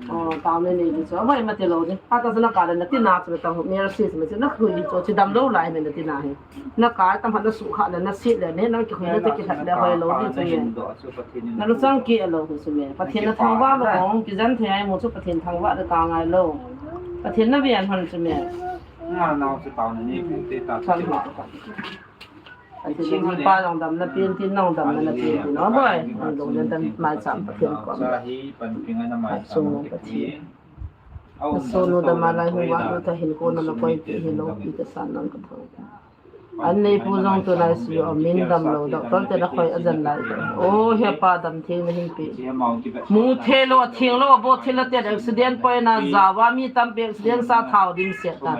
Oh, tao ne ne di chu. Hoi ma ti lou di. Ata chu na ka le na tina chu ta hu. Mer si chu na khui chu chi dam lou lai me na tina hi. Na ka tam ha na su kha le na si le ne na ki khui na ki khat le hoi lou di chu ne. Na lu chang ki lou hu su me. Pathen na thangvah lou hong ki jan thei ai mu chu Pathen thangvah de ka ngai lou. Pathen na vian hon chu me. Nga nau chu tao ne ni te ta chu. Ati le pa jong damna pen tin, nang damna na pen tin. O boi, nang dong le dan mai cham Pathen kom. Sung nung Pathen. Sonu dama lai hung vah lut a hin kona na koi pi hilou pi kasan nang kathang. An neipu jong tulai si o min damlou, doctor te na khoi ajan lai. O he pa dam theng na hin pi. Mu thei lou, atheng lou, abo thei lou te accident poi na jawa mi tampi accident sa thao ding se ta.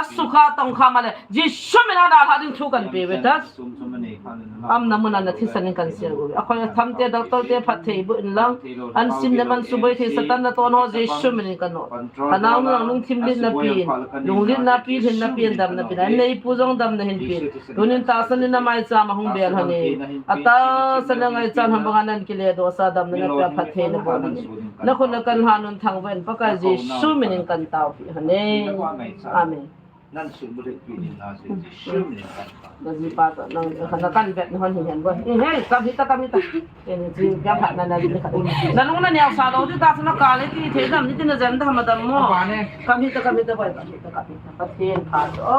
Asukha tongkha ma le. Jesu min a dalha ding thu kan pe ve ta. Am na mun a na thisan in kan sial u ve. A khoi a tham te doctor te phatthei boh in lang. An sim le man suboi thei Satan na ton ho Jesu min in kan no. Ka nau nung lungthim lit na pi. Lunglit na pi, lhin na pi, damna pi. An neipu jong damna hin pi. Tunin tahsan in na maicham a hung bel hon e. Atahsan a ngaichat hon banga nan kile doh sa damna na pia phatthei na bol hon e. Na khut na kan lhan un thangvah in Pakai Jesu min in kan taopi hon e. Amen. Nan sum bu le pi ni na se ji sum ni kan ta. Na ji pa to nang ka na kan vet na hon hin hen bo. Eh, hey, kam hita, kam hita. Eh, ni ji kam hat na na ji ka. Na lung na neo sa lou di ta sa na ka le ti thei dam ni ti na jan da ma dam mo. Kam hita, kam hita, boy, kam hita, kam hita. Pathen pha to.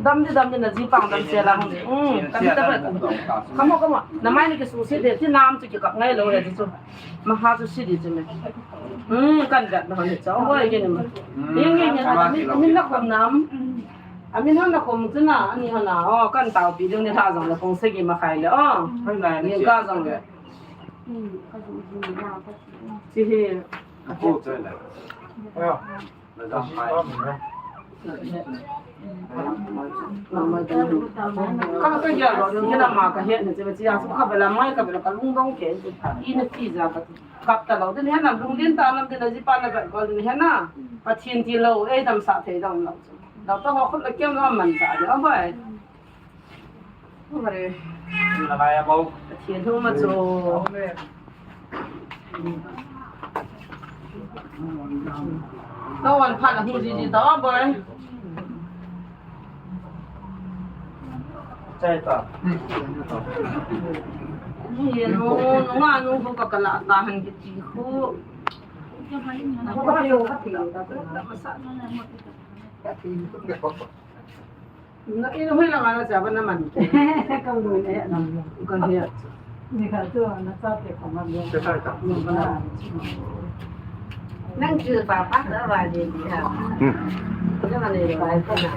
Dam di, dam di na ji pang dam se la hon. Hmm, kam hita, boy. Kam mo, kam mo. Na mai ni ki su se de ti nam chu ki kap ngai lou le ti chu. Maha chu si di chu me. Hmm, kan vet na hon hi chong boi ke ni ma. Hmm. Yin nge nge na min, min na khom nam. A min hon na khom chu na, ani hon na. O, kan taopi ding ni tha jong le kong sagi ma khai le. O. Hoi na ni. Yin ka jong le. Hmm, ka jong jong na ka. Chi hi. Ko che le. Ya. Na jong khai. Ka, ka gel lo ding, kei na ma ka het na che, che a chu ka vela mai ka vela ka lungdong kei, i na ti ja ka kap ta lo, tin hen na lungdin ta lam tin na ji pa na vet ko ding hen na, Pathen ti lo, ei damsah thei dong lo chu. Doctor ho khut la kem lo man ta ding, a bai. Pathen thu ma chu. Ka wan phat a hung ji ji ta, a bai. Chai ta. Ni nu, nu nga nu hu ka kala ta han ki ti hu. Ka ti. Na, ina hui langa na cha ba na man. Ka mu ne na. Ka he. Ni ka tu na cha te ko ma lo. Nang chu pa pa ta ba de di ha. Hmm. Ka ma ne ba ko na.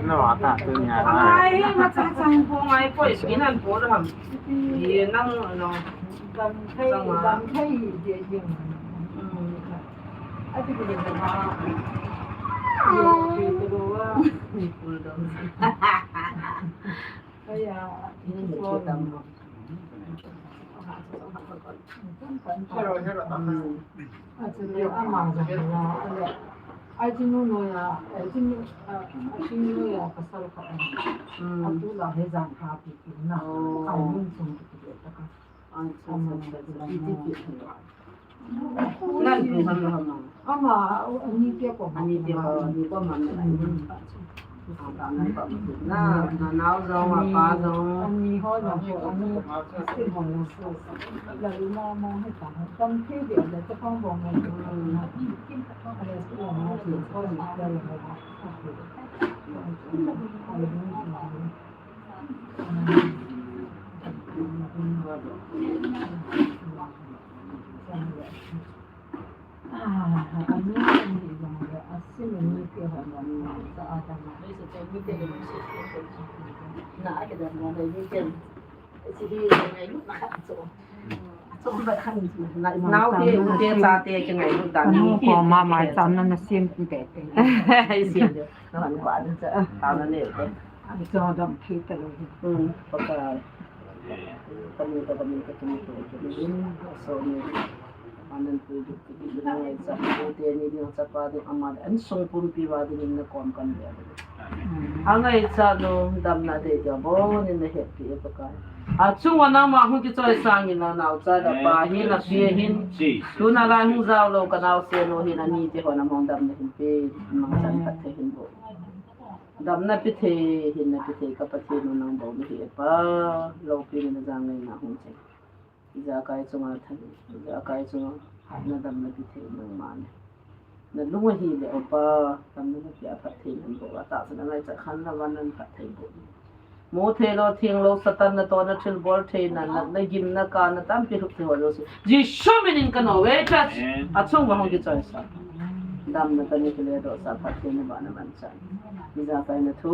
Na wa ta tu nya na. Ai, ma cha cha po ngai po is kinan po ham. Ye nang no. Gam thei, gam thei de yin. Hmm. Nan pu ham lo ham lo. Ama, ani te ko. Ani te ko, ani ko man na. Na, na nao jong, apa jong. Ani ho jong, ani. Sim ho jong. La lu na mo he ta. Tam the de la ta pang bong mo. Nau te, u te, cha te, kingailut dan. Anu ko ma mai cham na na sim te te. Sim de. Na han kwa de cha. Ta na ne te. Ai cho dam thi ta lo. Hmm, pa ka. Ka ni ka, ka ni ka, ka ni ka, ka ni. So ni. Anan pu du. Ngaicha, u te ni ding, chapa ding, ama ding, insung pumpi uva ding in na kom kan ve. Angaicha nu damna dei dia bon in na hetpi e Pakai. Achung uva nangma hung kichoisang in na naocha le pa hin, api hin. Tuna lai hung jao lou ka naosen u hin, ani te ho na mong damna hin pe, mangchan phatthei hin boh. Damna pithei hin na pithei ka Pathen u nang bou nahi e Pa, loupi in na jang ngai na hung che. Ijakai chunga tha, ijakai chunga na damna pithei nangma ne. Na lung ahi le O Pa, damna na pia phatthei nan boh, atahsa na ngaicha khan na van nan phatthei boh. Mu thei lou, theng lou, Satan natohna thilbol thei na, na, na gimna kana tampi lhup thei ho jouse. Jesu min in ka nou e, church. Amen. Achung uva hung kichoisang. Damna tani kile dohsa phatthei na ba na manchah. Ijakai na thu,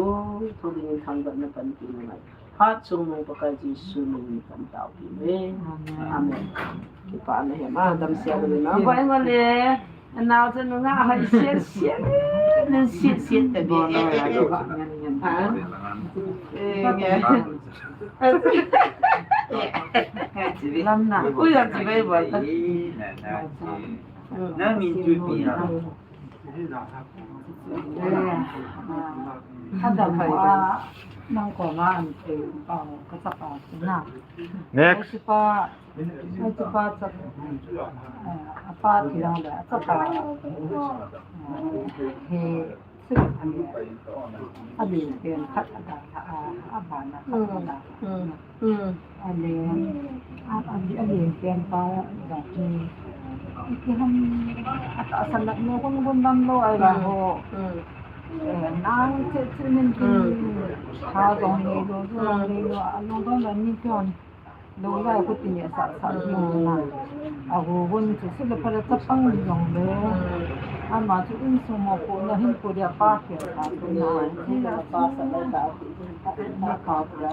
thu dingin thangvahna panpi na ngai. Phat chungnung Pakai Jesu min in kan taopi uve. Amen. Amen. Kipa na he ma, damsel uvin na. Bai ma le. Nao chu nungah hoi siet siet. Nin siet siet ta be. Ha? Eh, nge. Lam na. Ui, lam chi bai bai ta. Na min chu pi na. Adam pa, nang ko ma an te pa, ka sa pa na. Next. Ai pa, ai pa sa, eh, apa ti na da, sa pa. Eh, he, sila kami. Abi, pen khat ada, a, a ba na khat ada. Hmm. Ale, a, a, a, ale, pen pa, da, hmm. Iki ham, a, a, sanat mo, kun, kun, dam lo, ai, ba, hmm, ho. Hmm. Eh, nang, che, che, nin, kin, hmm, ha, dong, ni, lo, lo, hmm, ni, lo, a, lo, lo, lo, ni, kion. Lo, la, ku, ti, ni, sa, sa, hmm, ni, na. A, hu, hun, che, sila, pa, la, sa, pang, ni, dong, lo. Hmm. Ama, che, in, su, mo, ku, na, hin, ku, dia, pa, ke, pa, ku, na, hmm, ki, la, pa, sa, la, da, ku, na, pa, ku, la.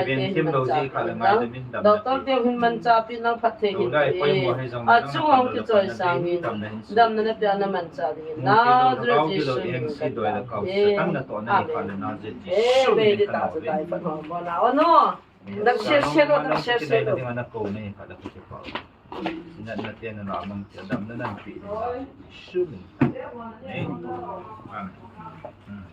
Kiven thim lou ji kha le ngaidam in damna pi. Doctor te hin manchah pi, nang phatthei hin pi. Achung hung kichoi sang in. Damna napeh a namanchah ding in. Nazareth Jesu min in kathum e. Amen. Amen. Ding ta chu tai phat hung bon a. Ono. Nang share share lou, nang share share lou. Ding a nakou nei kha le khu che pau. Natna te nana mang te damna nanpeh ding in Jesu min. Amen. Amen. Hmm.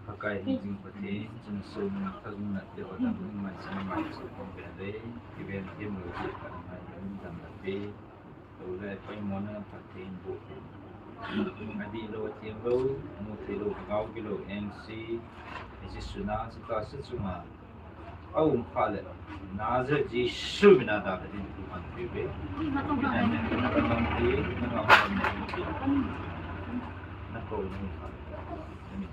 Pakai hingjing Pathen, chun sum thajung nat te odam ning mai chan mai chu kong be le, kiven thim lou ji kha le ngaidam in damna pi. Lou le poimo na Pathen bu. Adih lou, athem lou, mu thei lou, gao gilou, M C, Jesu na, chu ta se chunga. Aum kha le, Nazareth Jesu min a dalha ding thu pan peh uve. Ina nen na ka mang ti, na ka mang ti. Nakou nei kha le. Amen.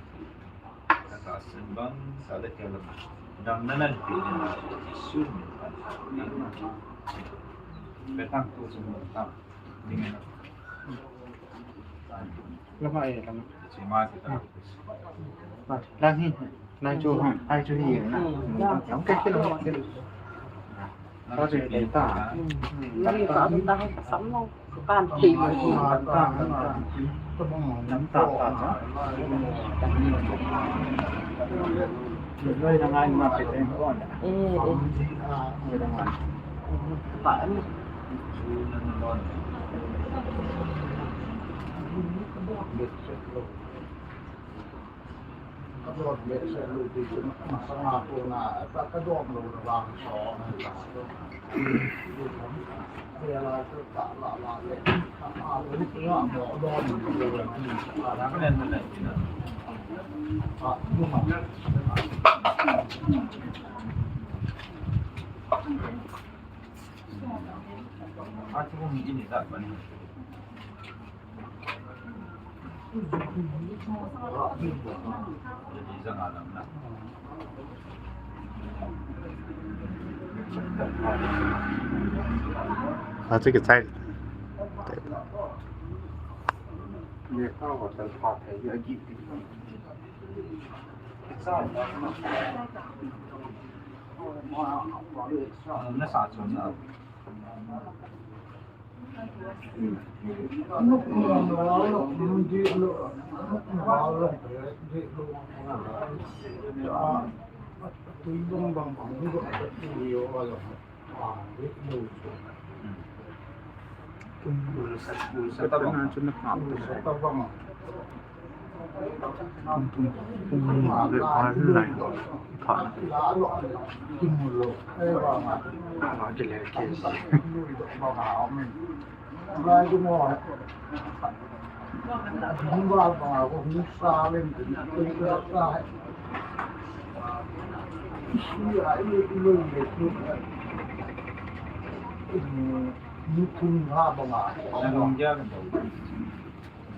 Natahsan bang sa le kei lam. Damna nanpeh ding in Jesu min in pan. Betang tu semua tam. Ding na. Lama e, lama. Cima kita. Lang hi, lang chu, lang chu hi na. Yang ke ke lo. Ka je te ta. Ni ka ta ta sam lo. Kan ti. Kan ta, kan ta. Kan ta, ta, ta. Loi na ngai ma pe te ko na. Eh, eh. Loi na ngai. Pa ni.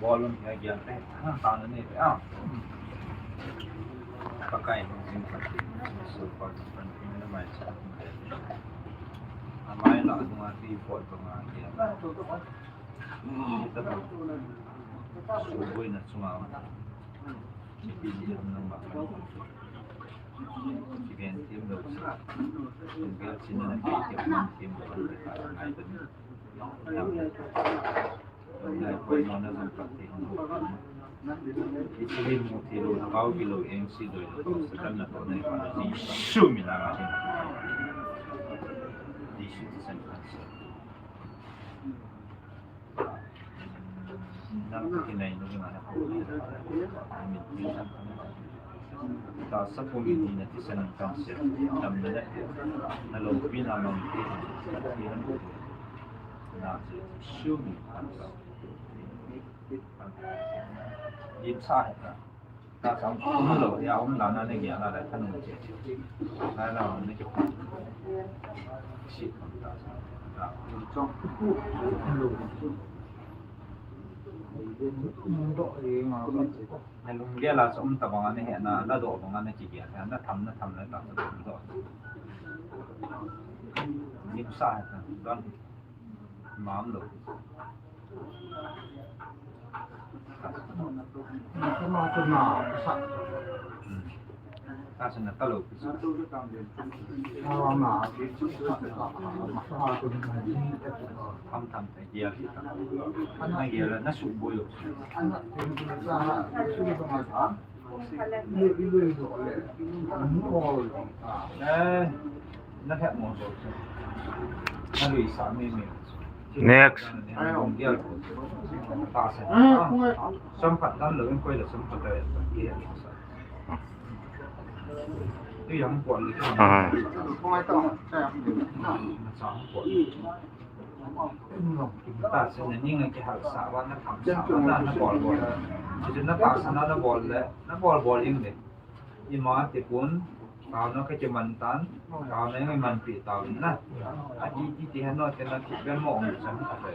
Bol lum hi a gel te, ha, ta na nei te, ah. Pakai hung jing Pathen, so pa Pathen na mai sa. Amai la dunga ti pot dunga gel. So boi na chunga. Ki pi ji na ma. Ki gen ti lo sa. Gel chin na ki ti ti ngai ta. Tahsa pum in na thisan in kan se, damna na pe, na loupi na mang te, na se, sum in kan sa. Lim sa he ta. Tahsa um lou, ya um la na ne gel la la tanu che. La la ne che. Si tahsa. Na lunggel a chu um tabang a na he na, na doh bang a na kigel, na tham, na tham le tahsa um doh. Lim sa he ta, don. Mam lou. Tahsa na ta lou. Tham tham te gel hi ta. Na gel na su boi lou. Eh, na phet mo so. Na lui sa me me. Next. Tahsa. Som pat dan lou in koi la som pat da. Tu yang ko ni. Ah. Tahsa na ning a kihal sa va na tham sa va na, na bol bol. Chu na tahsa na, na bol le, na bol bol ing le. Ima te pun, taona ka kiman tan, taona ngai man pi taona. A ti ti ti han no te na ti ben mo ong chan ka te.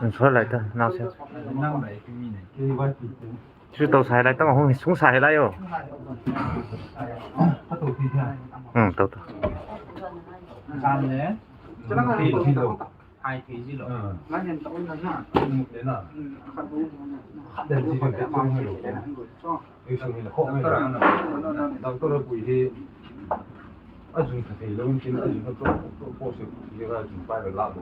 Sun suh lai ta, nau se. Chu tau sai lai ta, hung sung sai lai o. Hmm, tau ta. Doctor pui hi ajun ka thei lou, kin ajun ka to, to, to, se, ye ka jun pai la bo.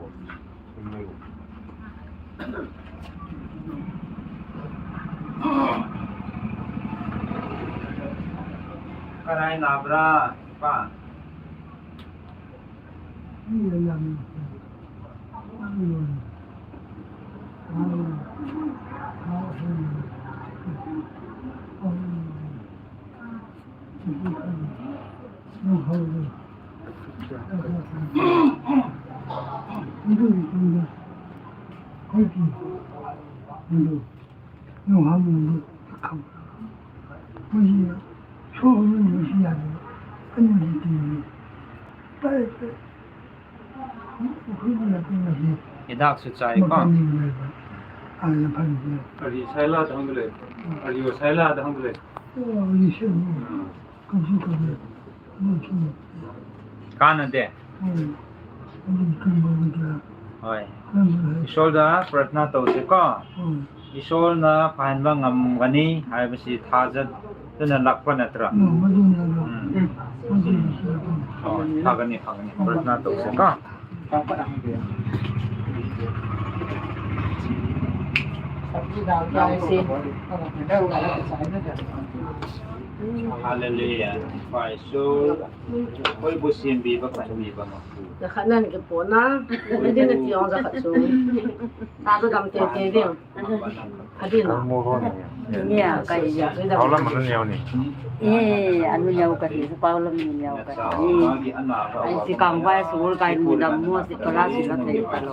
Karai na bra, pa. Hidak su chai pa. Ari sai la dang le. Ari sai la dang le. Kana de. Hoi. Ishol da pratna to se ko. Ishol na phan ba ngam gani, hai ba si thaja tuna lak pa natra. Hmm. Oh, phagani, phagani. Pratna to se ko. Hallelujah. Pai so. Hoi bu sim bi ba kan bi ba ma. Na khat nan ke po na. Na din na ti ong za khat so. Ta to dam te te ding. Adin. Nia, kai ja. Aula mana niau ni. Eh, anu niau ka ti, Paula mana niau ka ti. Ai si kang vai sungul kai mu dam mu si kala si ka thei ka lo.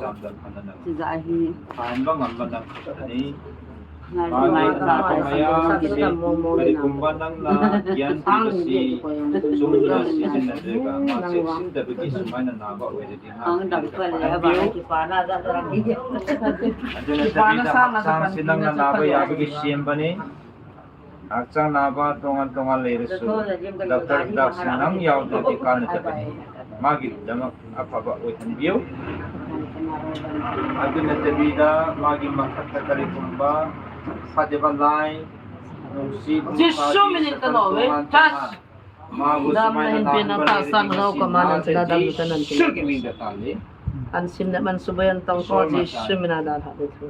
Si ja hi. Ngai ngai ka kai sa mo mo ni na. Ang dam ka le ba ki pa na da da ki. Aduna tabida haksang sinang na naba yabagi siam bani. Hakchang naba tongan tongan leirasu. Doctor hidak sinang yau da ki kana tabani. Magi dama aphaba oihan biu. Aduna tabida magi makhat kali kumba. Phadeba lai. Jesu minin ka lo ve. Touch. Damna hin pen a tahsan ho ka man an chila damna tanan chila. An sim na man suboi an tong ko Jesu mina dalha de thu.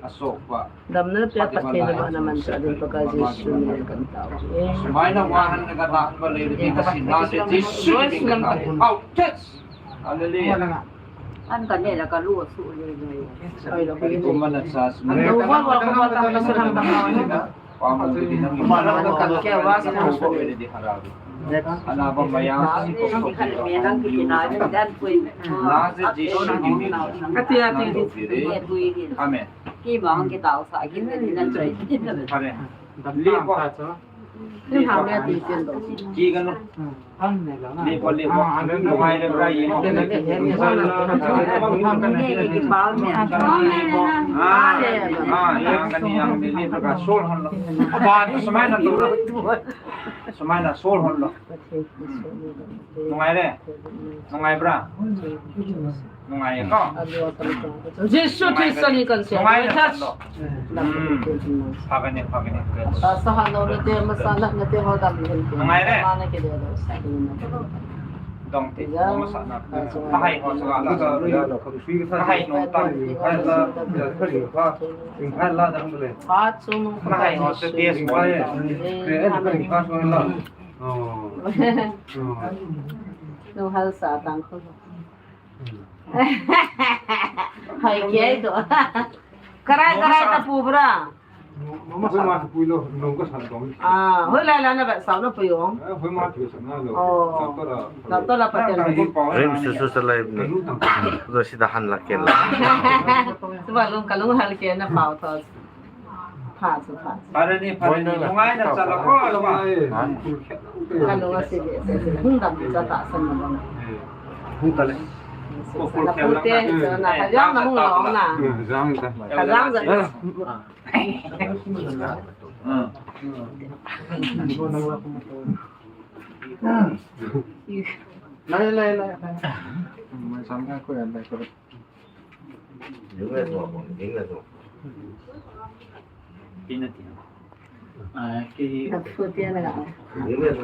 Damna pia Pathen na man cha din pa ka Jesu mina kan tao. Sumaina wa han na ka da han ba le de ka sin na de Jesu mina kan tao. Hallelujah. An ka ne la ka lu su le le. Ai la ko. Ko mana sa su. An do wa wa ko ta ka sa han ba. Amen. Sumaina sol hon lo. Nungai le? Nungai bra? Nungai ko? Jesu Christa ni kan se. Nungai le? Touch. Hmm. Phagani, phagani. Sa han lo na te, masa na te ho dam ni. Nungai le? Mana ke de lo sa. Dong ti, mo masa na. Ka hai ho sa la. Ka hai no ta. Hai la, ka ring pha. Ring pha la dang le. Pha chu nu. Ka hai ho sa ti mo. Ka ring pha so la. Oh. Nu hal sa tang ko. Hai ke to. Karai, karai ta pu bra. Mama sa ma pui lo, nung ka san dong. Ah, hoilai la na ba sao na pui ong. Eh, hoi ma pui sa na lo. Oh. Doctor a. Doctor la pa tel. Rim su su sa lai ni. Zo si da han la ken la. Tu ba lung ka lung hal ken na pao to. Pha su pha. Pha ni, pha ni. Ngai na sa la ko lo ma. Ka lung a si le, si le. Hung dam sa ta san na ba. Hung ta le. Sa na pu te, sa na ka yang na hung lo na. Yang ta. Ka yang za. Lai, lai, lai, lai. Mai sam ka ko yan lai ko. Ning le so, ning le so. Tina tina. Ah, ki. Ning le so.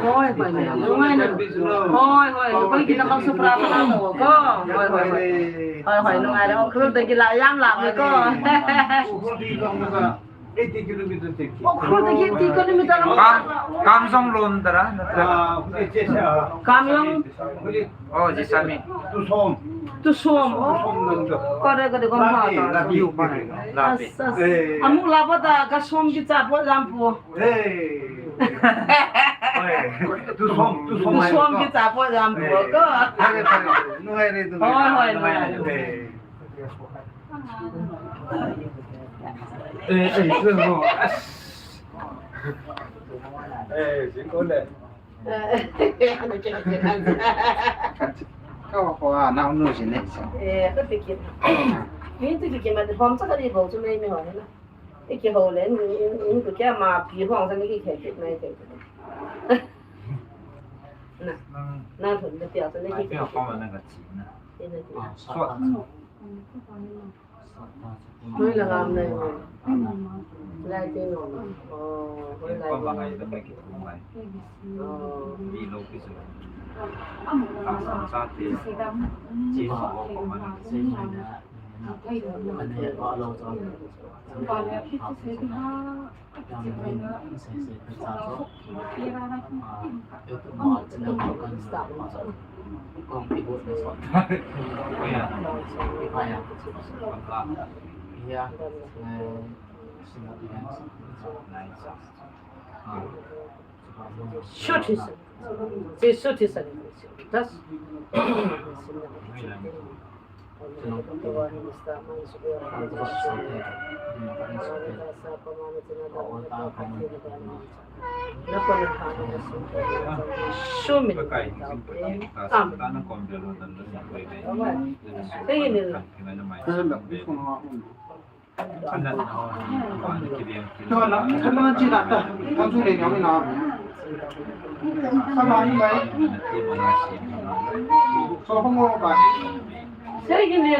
Hoi, hoi, hoi, hoi, nungai le, Ukhrul dagi la, yang la, ko. Eighty kilometer te. Ukhrul dagi eighty kilometer. Kam, Kamjong lon tara, na tara. Ah, eh, eh, ah. Kamjong. Oh, ji sami. Tusom. Tusom. Tusom nang do. Kore kore gom ha ta. Lapi, lapi. As, as. Eh. Amuk laba ta ka som ki cha po jam po. Eh. Oi. Tusom, tusom. Tusom ki cha po jam po ko. Eh. Nungai re, nungai re, nungai re. Hoi, hoi, nungai re. Eh. Eh, eh, sir, no. Eh, singkole. Ka ko a na nu si ne sa. Eh, ka tikin. Min tikin ma hom sa ka di bo chu mai mi ho na. Iki ho le, in, in, in tu kya ma pi hong sa ni ki khe kit mai te. Na, na thun de pia sa ni ki khe kit. Pi hong ma na ka chi na. Ina ti. So. Hoi la ngam nei. Lai ti no. Oh, hoi lai ti no. Oh. Ri lo pi su. Ka sa sa ti. Chi ma ko ko ma na. Ani ko lo to. Shoot his, they shoot his. That's Show me. Come. Hey, Nil. Say, Nil.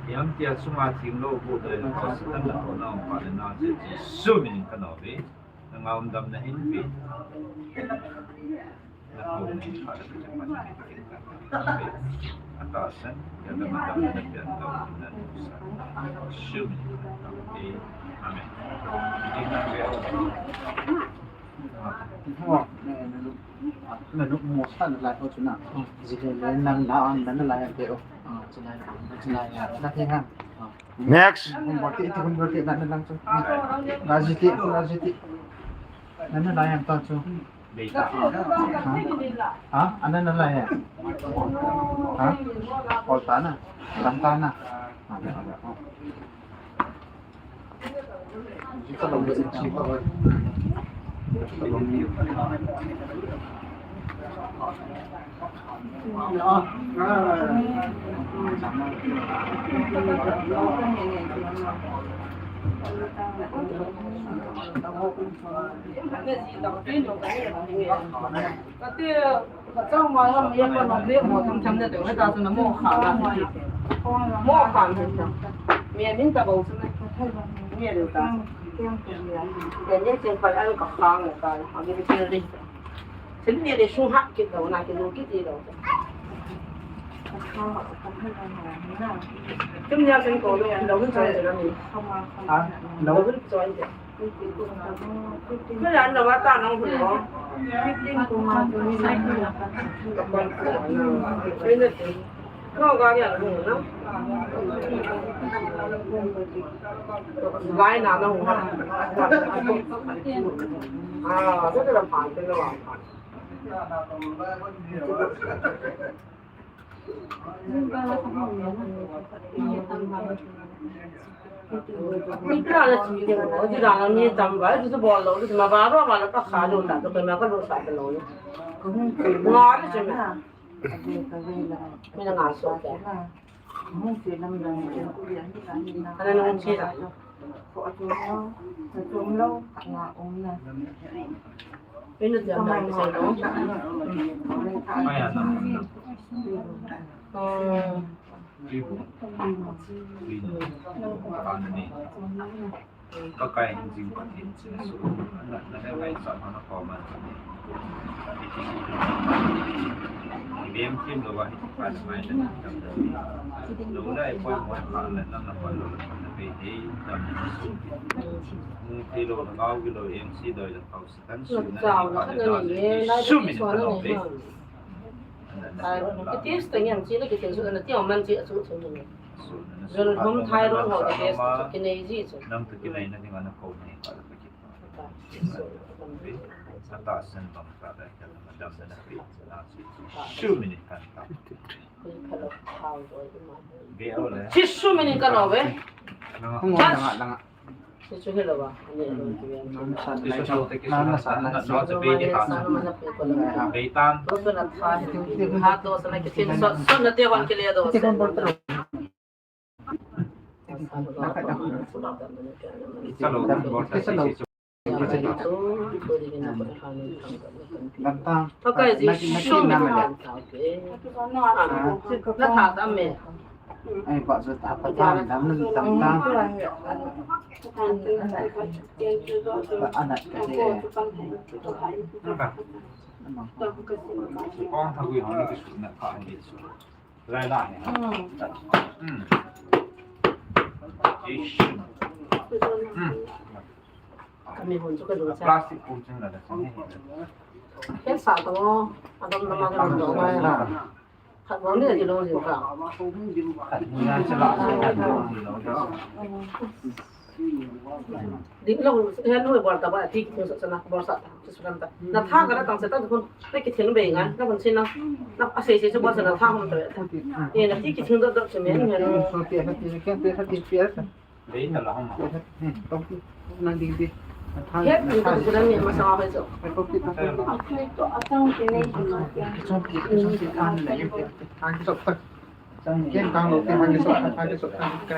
Yang tia sunga thim lo bu dai ko satan la ko na pa le na se su min ka no ve. Na ngam dam na hin ve. Next. Leita. Ha? Ana na la he. Ha? Kolta na. Kolta na. Ha, ha, ha. Thil neh le sung hah kit lou, na kilu kit ti lou. Tum nia sen ko lou, lou hun choi te na mi. Ha? Lou? Lou hun choi te. Ko yan lou wa ta nong hun ko. Fifteen ko ma ko ni na. Ko ga yan hun na. Lai na na hun ha. Ah, so te la pan te la wa pan. Ni kila na chi de mo, ji da na ni tam ba, ji bo lo, ji ma ba ro ma la ka kha lo ta, to ma ka lo sa ta lo. Nga ri chi ma. Mi na nga so ta. Ana nung chi da. Ina dia na sa no. Aya na. Hmm. Pakai jing Pathen sin su. Na, na, na, na, sa, na, na, ko, ma, ni. Bem, kim, lo, wa, hi, pa, na, mai, na, na, na, lo, na, e, poi, mo, pa, na, na, na, pa, lo, na, na, pe, he, na, na, su. Mu, te, lo, na, ngau, gi, lo, em, si, doi, la, pau, si, tan, su, na, ni, pa, na, na, ni, su, mi, na, na, pe. Ai, kiti sta ngian chi le kiti su na ti man chi a chu chu ni. Jun hom thai ro ho de ke ki nei ji chu. Nang tu ki nei na ding ana ko nei ka la ki. Ata sen bang ka da ka na dam da na pi na chi. Su mi ni kan ta. Ki ka lo thau do i ma. Be o le. Chi su mi ni kan o ve. Langa, langa. Pakai ji sum. Na tha ta me. Ai, pa, so tha pa ta, dam na tam ta. Anat ka je. Kong tha gui hong ki su na ka hong ki su. Lai la ni ha. Hmm. Ish. Hmm. Kami hon chu ka do cha. Plastic pu chang la da. Ken sa to. Adam nama ka do ma. Khat bang ni ka kilong jing ka. Khat ni na chala. Ding lo, he nu bol ta ba, ti ki sa na bol sa ta, su kan ta. Na tha ka na tang se ta kun, na ki thing be nga, na kun sin na. Na a se se su bol sa na tha hom ta. Ye na ti ki thing do do se me ni na. So ti na ti ke ti ti ti. Be na la hom. Tong ti. Nang ding ti. He ni ko ko ni ma sa ha so. Ko ti ta. Ko ti ta. Ko ti ta. Keng kang lo, keng kang lo,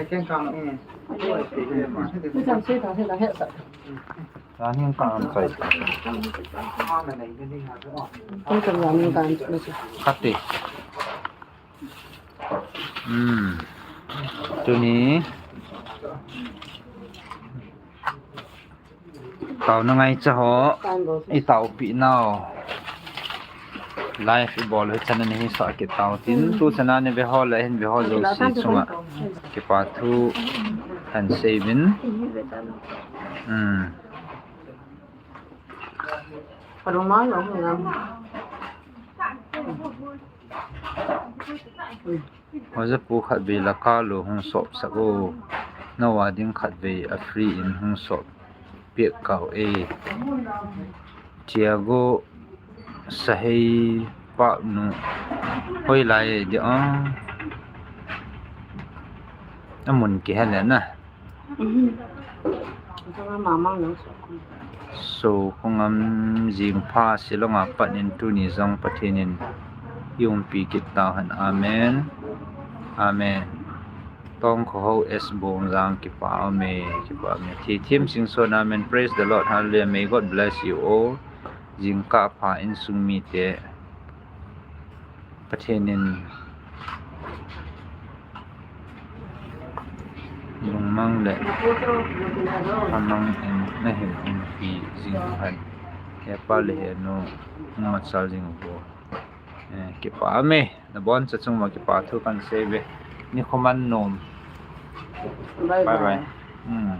keng kang lo. Kati. Hmm. Tuni. Taona ngaicha ho, i taopi nau. Live i bol u chan a ni hi sa kit tau tin, tu chan a ni ve ho le hin ve ho jouse chunga kipa thu kan sei uvin. Hmm. Oja pu khatvei la ka lo hung sop sak o. Noa ding khatvei a free in hung sop pek kau e. Tiago Sahei pa nu. Hoilai dia. Amun kihel na. Sokhongam jingpha Shillong a pat in tuni jong Pathen in iumpi kit tauhen. Amen. Amen. Tongkhohou S Bongjang, kipa ume, kipa ume. Thithem Singson, amen. Praise the Lord. Hallelujah. May God bless you all. Jingkah pha insung mite Pathen in lungmang le phamang in nahin umpi jing hen. Hepa le henu, machal jing uvo. Eh, kipa ume, naboncha chung uva kipa thu kansei uve. Nikho man nom. Bye bye. Hmm.